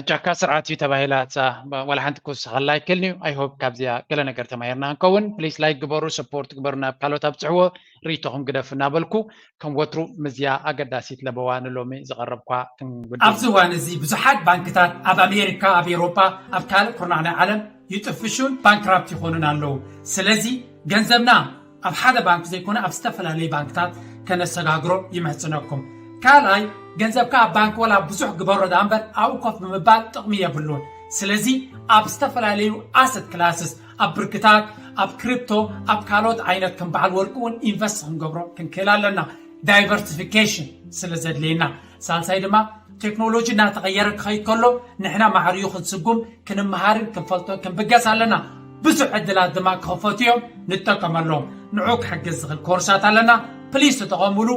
ጫካ ስርዓት እዩ ተባሂላ እዛ ዋላ ሓንቲ ክውስኸላ ኣይክእልን እዩ ኣይሆፕ ካብዚኣ ገለ ነገር ተማሂርና ንከውን ፕሊስ ላይክ ግበሩ ሰፖርት ግበሩ ናብ ካልኦት ኣብፅሕዎ ርእይቶኹም ግደፉ እናበልኩ ከም ወትሩ ምዝያ ኣገዳሲት ለበዋ ንሎሚ ዝቐረብኳ ክንጉድ ኣብዚ እዋን እዚ ብዙሓት ባንክታት ኣብ ኣሜሪካ ኣብ ኤሮጳ ኣብ ካልእ ኩርናዕ ናይ ዓለም ይጥፍሹን ባንክራፕት ይኾኑን ኣለዉ። ስለዚ ገንዘብና ኣብ ሓደ ባንክ ዘይኮነ ኣብ ዝተፈላለዩ ባንክታት ከነሰጋግሮ ይምሕጽነኩም። ካልኣይ፣ ገንዘብካ ኣብ ባንክ ወላ ብዙሕ ግበሮ ደኣ እምበር ኣብኡ ኮፍ ብምባል ጥቕሚ የብሉን። ስለዚ ኣብ ዝተፈላለዩ ኣሰት ክላስስ፣ ኣብ ብርክታት፣ ኣብ ክሪፕቶ፣ ኣብ ካልኦት ዓይነት ከም በዓል ወርቂ እውን ኢንቨስት ክንገብሮ ክንክእል ኣለና። ዳይቨርሲፊኬሽን ስለ ዘድልየና። ሳልሳይ ድማ ቴክኖሎጂ እናተቐየረ ክኸይድ ከሎ ንሕና ማዕሪኡ ክንስጉም ክንመሃርን ክንፈልጦ ክንብገስ ኣለና። ብዙሕ ዕድላት ድማ ክኸፈቱ እዮም፣ ንጠቀመሎም። ንዑ ክሕግዝ ዝኽእል ኮርሳት ኣለና። ፕሊስ ተጠቐሙሉ።